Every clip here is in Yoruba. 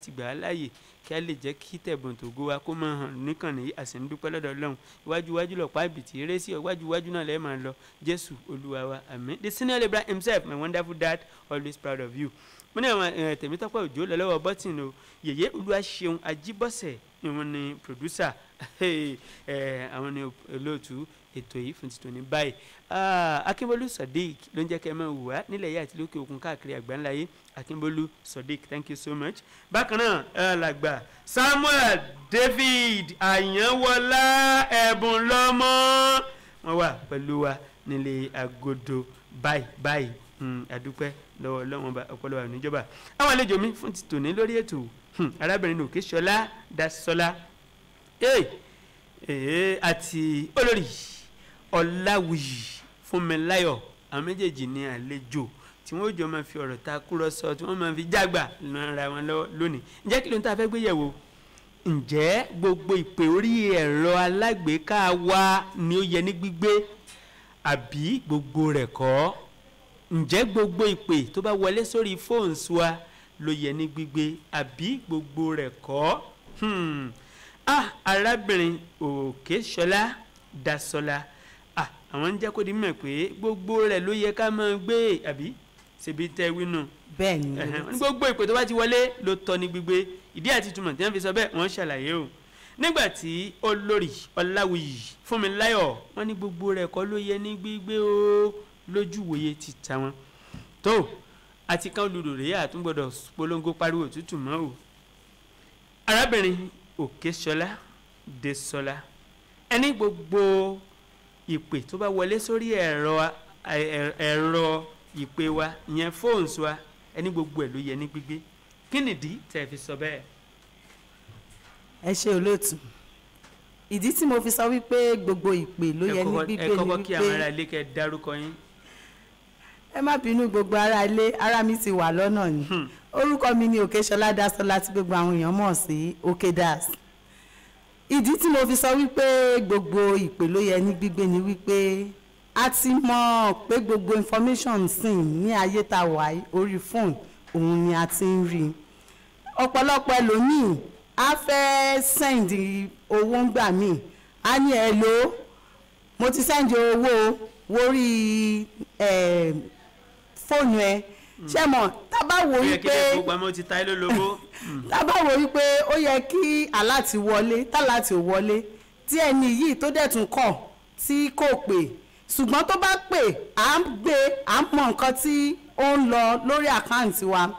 láti gbà á láàyè kí a lè jẹ́ kí tẹ̀bùn tògo wa kó máa hàn níkànnì yìí. A sì ń dúpẹ́ lọ́dọ̀ Ọlọ́run. Iwájú iwájú lọ̀pá ìbìtì eré sí, iwájú iwájú náà lẹ́ẹ̀ máa lọ. Jésù Olúwa wa, àmín. The senior liberal himself, my wonderful dad, always proud of you. Mo ní àwọn Tèmítọ́pẹ́ Òjó lọ́wọ́ bọ́tìn o. Yèyé Olúwaṣeun Ajíbọ́sẹ̀ ni wọ́n ní producer, àwọn ní olóòtú ètò yìí fún títún ní báyìí. Akínbólú Sodiq ló ń jẹ́ kẹ́ ẹ máa wù wá nílẹ̀ yìí àti lókè òkun káàkiri àgbáńláyé. Akínbólú Sodiq, thank you so much. Bákan náà, alàgbà Samuel David Àyànwọlá Ẹ̀bùn lọ́mọ, wọ́n wà pẹ̀lú wa nílé agodo báyìí báyìí. Àdúpẹ́ lọ́wọ́ Ọlọ́run ọba, ọpọlọ wà níjọba. Àwọn àlejò mi fún ti tòní lórí ètò, arábìnrin Òkèṣọlá Dasọlá àti olórí Ọláwùyí Fúnmiláyọ̀, àwọn méjèèjì ní àlejò tí wọ́n jọ máa fi ọ̀rọ̀ ta kúrọ̀ sọ, tí wọ́n máa fi jágbà lọ́ra wọn lọ́wọ́ lónìí. Ǹjẹ́ kí ló ń tá a fẹ́ gbé yẹ̀wò? Ǹjẹ́ gbogbo ìpè orí ẹ̀rọ alágbèéká wa ni ó yẹ ní gbígbé, àbí gbogbo rẹ̀ kọ́? Ǹjẹ́ gbogbo ìpè tó bá wọlé sórí fóònù wa ló yẹ ní gbígbé, àbí gbogbo rẹ̀ kọ́? Arábìnrin Òkèṣọlá Dasọlá, àwọn ń jẹ́ kó di mímọ̀ pé gbogbo rẹ̀ ló yẹ ká máa gbé, àbí ṣèbí tẹ́ wínú? Bẹ́ẹ̀ ni. Gbogbo ìpè tó bá ti wọlé ló tọ́ ní gbígbé. Ìdí àti ìtumọ̀ tí wọ́n fi sọ bẹ́ẹ̀, wọ́n ṣàlàyé o. Nígbà tí olórí Ọláwùyí Fúnmiláyọ̀, wọ́n ní gbogbo rẹ̀ kọ́ ló yẹ ní gbígbé o, lójú wòye ti ta wọn. Tó àti kan olùdó rèé, àtúngbọ̀dọ̀ polongo pariwo tútù mọ́ o. Arábìnrin Òkèṣọlá Désọlá, ẹni gbogbo ìpè tó bá wọlé sórí ẹ̀rọ ìpè wa, ìyẹn fóònù wa, ẹni gbogbo ẹ̀ ló yẹ ní gbígbé. Kí nìdí tẹ́ fi sọ bẹ́ẹ̀? Ẹ ṣe olóòtú. Ìdí tí mo fi sọ wípé gbogbo ìpè ló yẹ ní gbígbé ni wípé ẹ kọ́kọ́ kí àwọn ará ilé kẹ́ dárúkọ yín. Ẹ má bínú gbogbo ará ilé, ara mi ti wà lọ́nà ni. Orúkọ mi ni Òkèṣọlá Dásọlá tí gbogbo àwọn èèyàn mọ̀ sí Òkèdàs. Ìdí tí mo fi sọ wípé gbogbo ìpè ló yẹ ní gbígbé ni wípé a ti mọ̀ pé gbogbo information sìn ní ayé tá wà orí fóònù òun ni a ti ń rí. Ọ̀pọ̀lọpọ̀ ẹlòmíì a fẹ́ send owó ń gbà míì, a ní ẹ lò mo ti send owó wórí fóònù ẹ. Ṣé mọ̀, tá bá wò wípé tá bá wò wípé ó yẹ kí aláti wọlé, táláti ò wọlé, tí ẹni yìí tó dẹ̀ tún kọ̀ tí kò pè, ṣùgbọ́n tó bá pè à ń gbé, à ń mọ nǹkan tí ó ń lọ lórí àkáǹtì wa.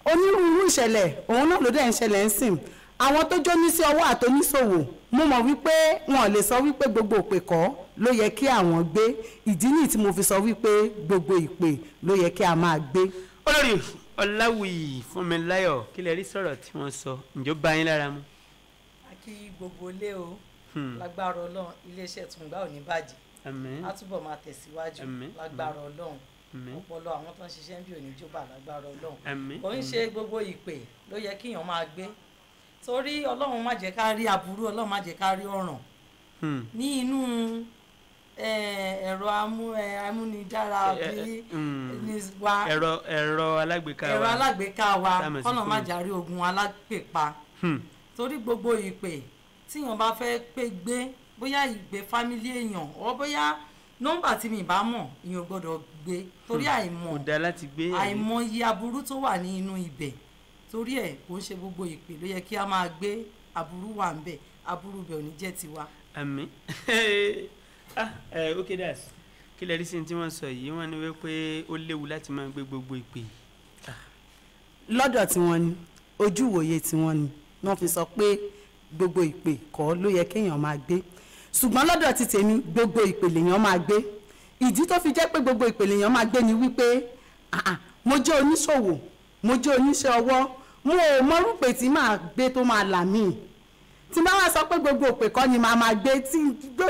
Onírúurú ìṣẹ̀lẹ̀ òun náà ló dẹ̀ ń ṣẹlẹ̀ ń sìn. Àwọn tó jó ní sí ọwọ́ àtòníṣòwò, mo mọ̀ wípé wọn ò lè sọ wípé gbogbo ìpè kọ́ ló yẹ kí àwọn gbé. Ìdí nìyí tí mo fi sọ wípé gbogbo ìpè ló yẹ kí a máa gbé. Olórí Ọláwùyí Fúnmiláyọ̀, kí lẹ rí sọ̀rọ̀ tí wọ́n sọ? Ǹjọ́ bá yín lára mu? A kí gbogbo ilé o. Lágbára Ọlọ́run, iléeṣẹ́ Tùngbà ò ní bàjẹ́. Àmín. A túbọ̀ máa tẹ̀síwájú. Lágbára Ọlọ́run. Ọpọlọ àwọn tó ń ṣiṣẹ́ bí òní jọba lágbára Ọlọ́run. Kò ń ṣe gbogbo ìpè ló yẹ kíyàn máa gbé, torí Ọlọ́run má jẹ́ ká rí aburú, Ọlọ́run má jẹ́ ká rí ọ̀ràn ní inú ẹ̀rọ amúnidára bí wa, ẹ̀rọ alágbèéká wa, ẹ̀rọ alágbèéká wa, kọ́nà má jà rí ogun alágbèpa. Torí gbogbo ìpè tíyàn bá fẹ́ pé gbé, bóyá ìpè fámílì èèyàn ọ, bóyá nọ́mbà tí mi bá mọ̀, ìyẹn gbọ́dọ̀ gbé, torí àìmọ̀ àìmọye aburú tó wà ní inú ibẹ̀. Torí ẹ̀ kò ń ṣe gbogbo ìpè ló yẹ kí a máa gbé. Aburú wà ń bẹ̀, aburú bẹ̀ ò ní jẹ́ tiwa. Àmín. Òkèdàs, kí lẹ rí sí tí wọ́n sọ yìí? Wọ́n ní wípé ó léwu láti máa gbé gbogbo ìpè. Lọ́dọ̀ tí wọ́n ní ojú ìwòye tí wọ́n ní, wọ́n fi sọ pé gbogbo ìpè kọ́ ló yẹ kéèyàn máa gbé. Ṣùgbọ́n lọ́dọ̀ ti tèmi, gbogbo ìpè lèèyàn máa gbé. Ìdí tó fi jẹ́ pé gbogbo ìpè lèèyàn máa gbé ni wípé mo jẹ́ oníṣòwò, mo jẹ́ oníṣẹ́ ọwọ́, mo ò mọrúpè tí máa gbé tó máa là mí. Tí bá wá sọ pé gbogbo òpè kọ́ ni màá máa gbé, tí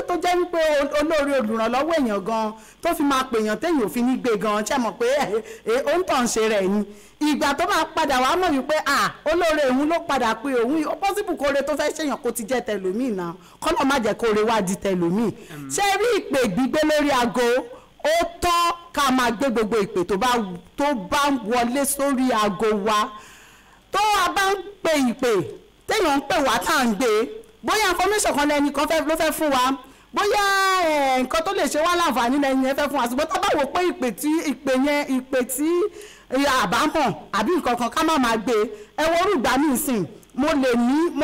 tó jẹ́ wípé olóore olùrànlọ́wọ́ èèyàn gan tó fi máa pèèyàn téèyàn ò fi ní gbé gan, ṣe mọ̀ pé ó ń tàn ṣe rẹ̀ ni. Ìgbà tó máa padà wá mọ̀ wípé olóore òun ló padà pé òun, ó pọ́sibù kóore tó fẹ́ ṣèyàn kó ti jẹ́ tẹlòmíì náà, kọ́nà má jẹ́ kóore wá di tẹlòmíì. Ṣé rí ìpè gbígbé lórí aago, ó tọ́ ká máa gbé gbogbo ìpè tó bá wọlé sórí aago wa. Tó a bá ń pe Ìpè téèyàn ń pè wá tá à ń gbé, bóyá information kan lẹ́ni kan ló fẹ́ fún wa, bóyá nǹkan tó lè ṣe wá láǹfààní lẹ́ni yẹn fẹ́ fún wa, ṣùgbọ́n tá a bá wò pé ìpè tí ìpè yẹn, ìpè tí àbámọ̀ àbí nǹkan kan, ká má máa gbé. Ẹ wo orú ìgbà míì sìn, mo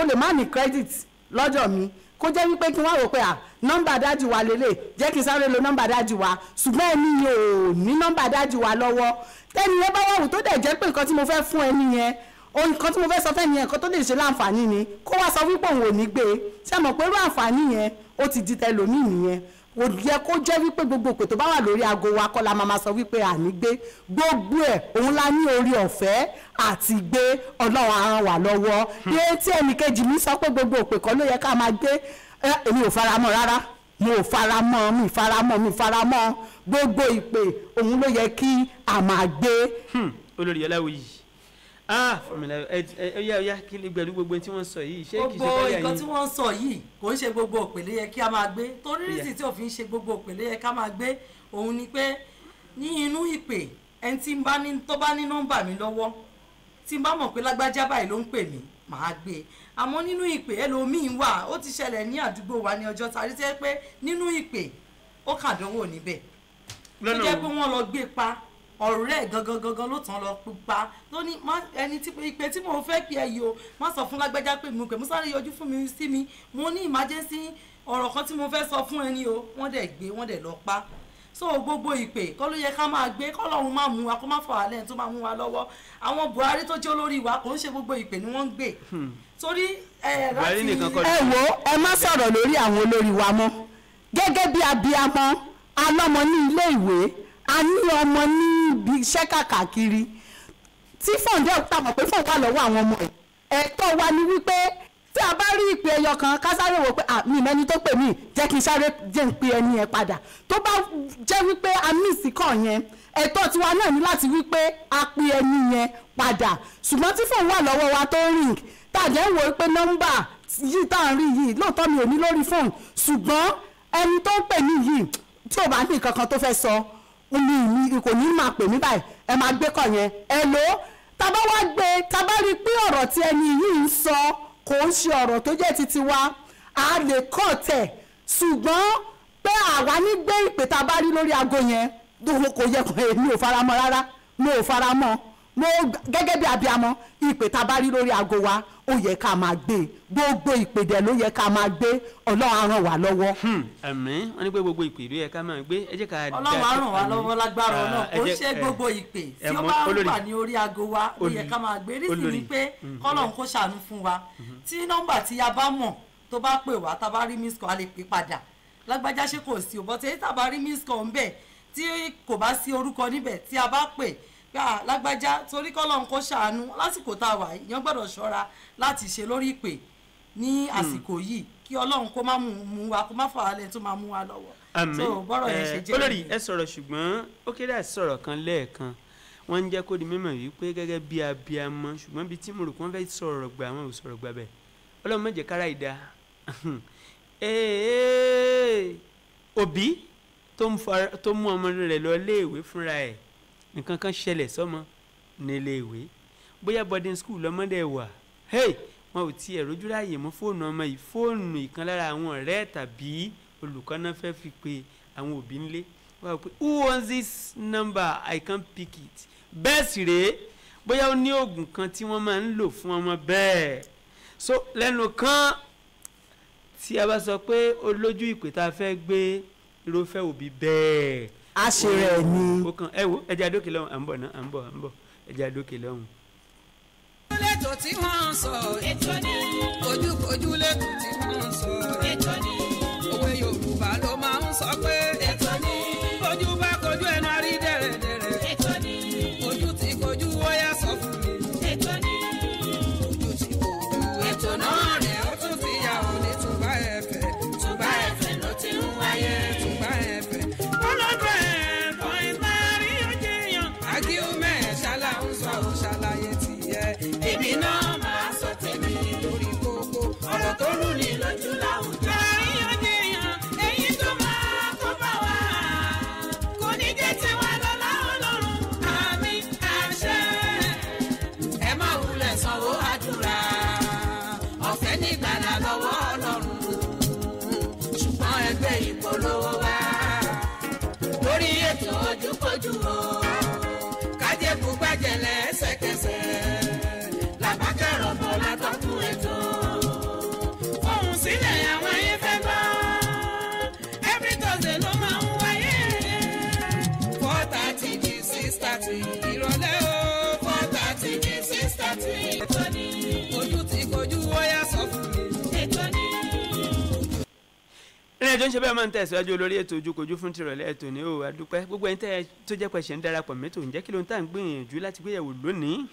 lè má ní credit lọ́dọ̀ mi, kó jẹ́ wípé kí wọ́n wò pé à, nọ́mbà daddy wa lélẹ̀, jẹ́ kí n sáré lo nọ́mbà daddy wa, ṣùgbọ́n ẹni yẹn ò ní nọ́mbà daddy wa lọ́wọ́. Tẹ́ni yẹn bá wà wò, tó dẹ̀ jẹ́ pé nǹkan tí mo fẹ́ fún ẹni yẹn, ohun nǹkan tí mo fẹ́ sọ fẹ́ nìyẹn, nǹkan tó lè ṣe láǹfààní ni, kó wá sọ wípé òun ò ní gbé e, ṣé mọ̀ pé irú àǹfààní yẹn, ó ti di tẹlòmíì nìyẹn. Kò yẹ kó jẹ́ wípé gbogbo òpè tó bá wà lórí aago wa kọ́ la máa sọ wípé àní gbé. Gbogbo ẹ̀ òun la ní orí ọ̀fẹ́ àti gbé. Ọlọ́run á ràn wá lọ́wọ́. Ní tí ẹnìkejì mi sọ pé gbogbo òpè kọ́ ló yẹ ká máa gbé, èmi ò fara mọ́ rárá. Mo ò fara mọ́, mi fara mọ́, mi fara mọ́. Gbogbo ìpè òun ló yẹ kí a máa gbé. Olórí Ọláwuyì, ah, Fúnmiláyọ̀, ẹ ẹ ó yá, ó yá, kí lè gbẹ̀lú gbogbo tí wọ́n sọ yìí, ṣé kìí ṣe Gbogbo báyà nǹkan yín tí wọ́n ń sọ yìí, kò ń ṣe gbogbo òpè ló yẹ kí a máa gbé, torí rísì tí òfin ṣe gbogbo òpè ló yẹ ká máa gbé òun ni pé ní inú ìpè, ẹni tí ń bá ní, tó bá ní nọ́mbà mi lọ́wọ́, tí n bá mọ̀ pé lágbájá báyìí ló ń pè mí, màá gbé e. Àmọ́ nínú ìpè, ẹlòmíín wà, ó ti ṣẹlẹ̀ ní àdúgbò wa ní ọjọ́ tàbí tẹ́ pé nínú ìpè ó kàdánwò níbẹ̀ tó Lọ́nà jẹ́ wo? pé wọ́n lọ gbé pa ọ̀rẹ́ ẹ̀ gangan gangan ló tàn lọ pa, tó ní má ẹni tí ìpè tí mo fẹ́ pè ẹ́ yìí o, má sọ fún lágbájá pé mo pè, mo sáré yọjú fún mi sí mi, mo ní emergency ọ̀rọ̀ kan tí mo fẹ́ sọ fún ẹni o. Wọ́n dẹ̀ gbé, wọ́n dẹ̀ lọ pa. So gbogbo ìpè kọ́ ló yẹ ká máa gbé. Kọ́lọ́run má mú wa, kó má fọ àlẹ́ tó máa mú wa lọ́wọ́. Àwọn Buhari tó jẹ́ olórí wa, kò ń ṣe gbogbo ìpè ni wọ́n ń gbé, torí ẹ Buhari láti nìkan kọ́. Ẹ wo, ẹ má sọ̀rọ̀ lórí àwọn olórí wa mọ́. Gẹ́gẹ́ bí abiyamọ, alọ́mọ ní ilé ìwé, a ní ọmọ ní ibi iṣẹ́ kàkàkiri, tí fóònù dẹ́ ta mọ̀ pé fóònù wà lọ́wọ́ àwọn ọmọ ẹ̀, ẹ̀tọ́ wa ni wípé tí a bá rí ìpè ẹyọ kan, ká sáré wò pé à, mi mẹ́ni tó pè mí, jẹ́ kí n sáré jẹ́ n pe ẹni yẹn padà. Tó bá jẹ́ wípé a miss kàn yẹn, ẹ̀tọ́ tiwa náà ní láti wípé a pe ẹni yẹn padà. Ṣùgbọ́n tí fóònù wà lọ́wọ́ wa tó ń ring, tá a jẹ́ ń wò pé nọ́mbà yìí tá à ń rí yìí, lóòótọ́ mi ò ní lórí fóònù, ṣùgbọ́n ẹni tó ń pè mí yìí, tí ò bá ní nǹkan kan tó fẹ́ sọ mi kò ní máa pè mí báyìí, ẹ máa gbé kọ̀ yẹn. Ẹ lò ó, tá bá wá gbé, tá bá rí i pé ọ̀rọ̀ tí ẹni yìí ń sọ kò ń ṣe ọ̀rọ̀ tó jẹ́ titi wa, a lè kọ́ tẹ̀. Ṣùgbọ́n pé àwa ní gbé ìpè tá a bá rí lórí aago yẹn, kò yẹ kò, èmi ò faramọ́ rárá, mo ò faramọ́. Mo gẹ́gẹ́ bí abiyamọ, ìpè tá a bá rí lórí aago wa, ó yẹ ká máa gbé. Gbogbo ìpè dẹ̀ ló yẹ ká máa gbé. Ọlọ́run á ràn wá lọ́wọ́. Àmín. Wọ́n ní pé gbogbo ìpè ló yẹ ká máa gbé. Ẹ jẹ́ ká Ọlọ́run á ràn wá àmín. lọ́wọ́ lágbára Ah, Ọlọ́run. ẹ Kò jẹ́- ṣe gbogbo ìpè ẹ tí ó mọ̀, bá olórí. wà ní orí aago wa ló yẹ ká máa gbé. Rísì Olórí. ni pé kọ́lọ́run kó ṣàánú fún wa. Tí nọ́mbà tí a bá mọ̀ tó bá pè wá, tá a bá rí miss call, a lè pè padà, "Lágbájá, ṣé kò sí o?" But èyí tá a bá rí miss call ńbẹ̀, tí kò bá sí orúkọ níbẹ̀, tí a bá pè pé à, lágbájá, torí kọ́lọ́run kó ṣàánú lásìkò tá a wà yìí, èèyàn gbọ́dọ̀ ṣọ́ra láti ṣe lórí ìpè ní àsìkò yìí, kí Ọlọ́run kó má mú wa, kó má fà á lẹ́yìn tó máa mú wa lọ́wọ́. Àmín. So bọ́rọ̀ yẹn ṣe jẹ́ Olórí, nìyẹn. ẹ sọ̀rọ̀, ṣùgbọ́n ó kéré àsọ̀rọ̀ kan lẹ́ẹ̀kan, wọ́n ń jẹ́ kó di mímọ̀ wípé gẹ́gẹ́ bí abiyamọ, ṣùgbọ́n bí tí mo rò pé wọ́n fẹ́ sọ̀rọ̀ gbà, wọn ò sọ̀rọ̀ gbà bẹ́ẹ̀. Ọlọ́run má jẹ́ kára ìdá. Òbí tó mú ọmọ rẹ̀ lọ iléèwé fúnra ẹ̀, nǹkan kan ṣẹlẹ̀ sọ́mọ ní iléèwé, bóyá boarding school lọ́mọdé wà, hey, wọn ò tiẹ̀ rójú ráàyè mọ́ fóònù ọmọ yìí. Fóònù ìkan lára àwọn ọ̀rẹ́ tàbí olùkọ́ náà fẹ́ fi pe àwọn òbí ńlé, wọ́n á pè, "Who owns this number? I can't pick it." Bẹ́ẹ̀ sì rèé, bóyá ó ní oògùn kan tí wọ́n máa ń lò fún ọmọ bẹ́ẹ̀. So lẹ́nu kan tí a bá sọ pé olójú ìpè tá a fẹ́ gbé, irúfẹ́ òbí bẹ́ẹ̀ A ṣe rẹ̀ ni. Ó kàn, ẹ wo, ẹ jẹ́ àdókè lọ́hùn, à ń bọ̀ náà, à ń bọ̀, à ń bọ̀, ẹ jẹ́ àdókè lọ́hùn. Lẹ́tọ̀ tí wọ́n ń sọ. Ètò ní. Ojúkojú lẹ́tọ̀ tí wọ́n ń sọ. Ètò ní. Òwe Yorùbá ló máa ń sọ pé. Ètò ní. Ojú bá kojú ẹnu àrí dẹ̀rẹ̀dẹ̀rẹ̀. Ètò ní. Ojú ti kojú, ó yá, sọ fún mi. Ètò ní. Ojú ti kojú, ètò náà rẹ̀, ó tún ti yà ó ní Tùgbà ẹ̀fẹ̀. Tùgbà ẹ̀fẹ̀ ló ti ń wáyé. Tùgbà ẹ̀fẹ̀. 100.9. Argument ṣálá ń sọ, ó ṣàlàyé tìyẹ. Èmi náà máa sọ tèmi. Lórí kókó ọ̀rọ̀ tó rú ni. kojú o. Kájẹ́kù gbàjẹ́ lẹ́sẹ̀kẹsẹ̀. Làbákẹ́rọ̀ bọ̀ látọ̀kùn ètò. Fóun sílẹ̀ àwọn ayé fẹ́ gbọ́. Every Thursday ló máa ń wáyé. 4:30 to 6:30 ìrọ̀lẹ́ o. 4:30 to 6:30. Ètò ni ojú ti kojú ó yá sọ fún mi. Ètò ni. Ìrìn àjò ń ṣe bẹ́ẹ̀ máa ń tẹ̀síwájú olórí ètò ojúkojú fún tìrọ̀lẹ́ ètò ní o. Àdúpẹ́ gbogbo ẹni tẹ́ tó jẹ́ pé ṣe ń darapọ̀ mẹ́tò. Ǹjẹ́ kí ló ń tà ń gbìyànjú láti gbéyẹ̀wò lónìí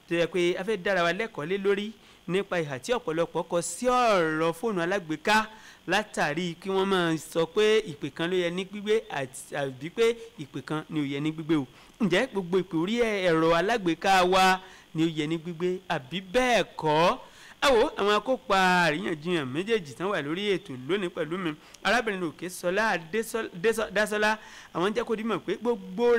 tó yẹ pé a fẹ́ dára wa lẹ́kọ̀ọ́ lé lórí nípa ìhà tí ọ̀pọ̀lọpọ̀ kọ sí ọ̀rọ̀ fóònù alágbèéká látàrí kí wọ́n máa sọ pé ìpè kan ló yẹ ní gbígbé àbí pé ìpè kan ni ò yẹ ní gbígbé o. Ǹjẹ́ gbogbo ìpè orí ẹ̀rọ alágbèéká wa ni ó yẹ ní gbígbé àbí bẹ́ẹ̀ kọ́? Ẹ wo àwọn akópa àríyànjiyàn méjèèjì tán wà lórí ètò lónìí pẹ̀lú mi, arábìnrin Òkèsọlá Dásọlá, àwọn jẹ́ kó dímọ̀ pé gbogbo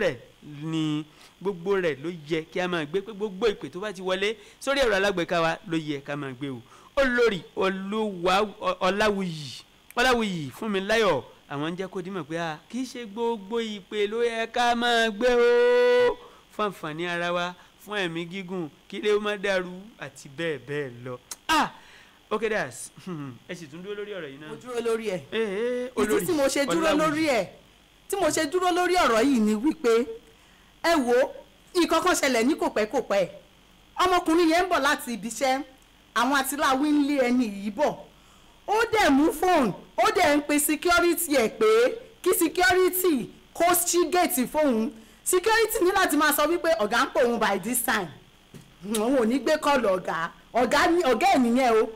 rẹ̀ ló yẹ kí a máa gbé, pé gbogbo ìpè tó bá ti wọlé sórí ẹ̀rọ alágbèéká wa ló yẹ ká máa gbé o. Olórí Ọláwuyì Fúnmiláyọ̀, àwọn jẹ́ kó dímọ̀ pé kì í ṣe gbogbo ìpè ló yẹ ká máa gbé o, fún àǹfààní ara wa, fún ẹ̀mí gígùn, kí ilé ó má dàrú àti bẹ́ẹ̀ bẹ́ẹ̀ lọ. Ok das, ẹ sì tún dúró lórí ọ̀rọ̀ yìí náà. Mo dúró lórí ẹ̀. Ìdí tí mo ṣe dúró lórí ẹ̀, tí mo ṣe dúró lórí ọ̀rọ̀ yìí ni wípé ẹ wo nǹkan kan ṣẹlẹ̀ ní kòpẹ́kòpẹ́. Ọmọkùnrin yẹn ń bọ̀ láti ibi iṣẹ́, àwọn àtìláwí ń lé ẹni yìí bọ̀. Ó dẹ̀ mú fóònù, ó dẹ̀ ń pe security ẹ̀ pé kí security kó ṣí géètì fóun. Security ní láti máa sọ wípé ọ̀gá ń pò òun by this time, òun ò ní gbé kọ́ọ̀lù ọ̀gá ọ̀gá ẹ̀ nìyẹn o.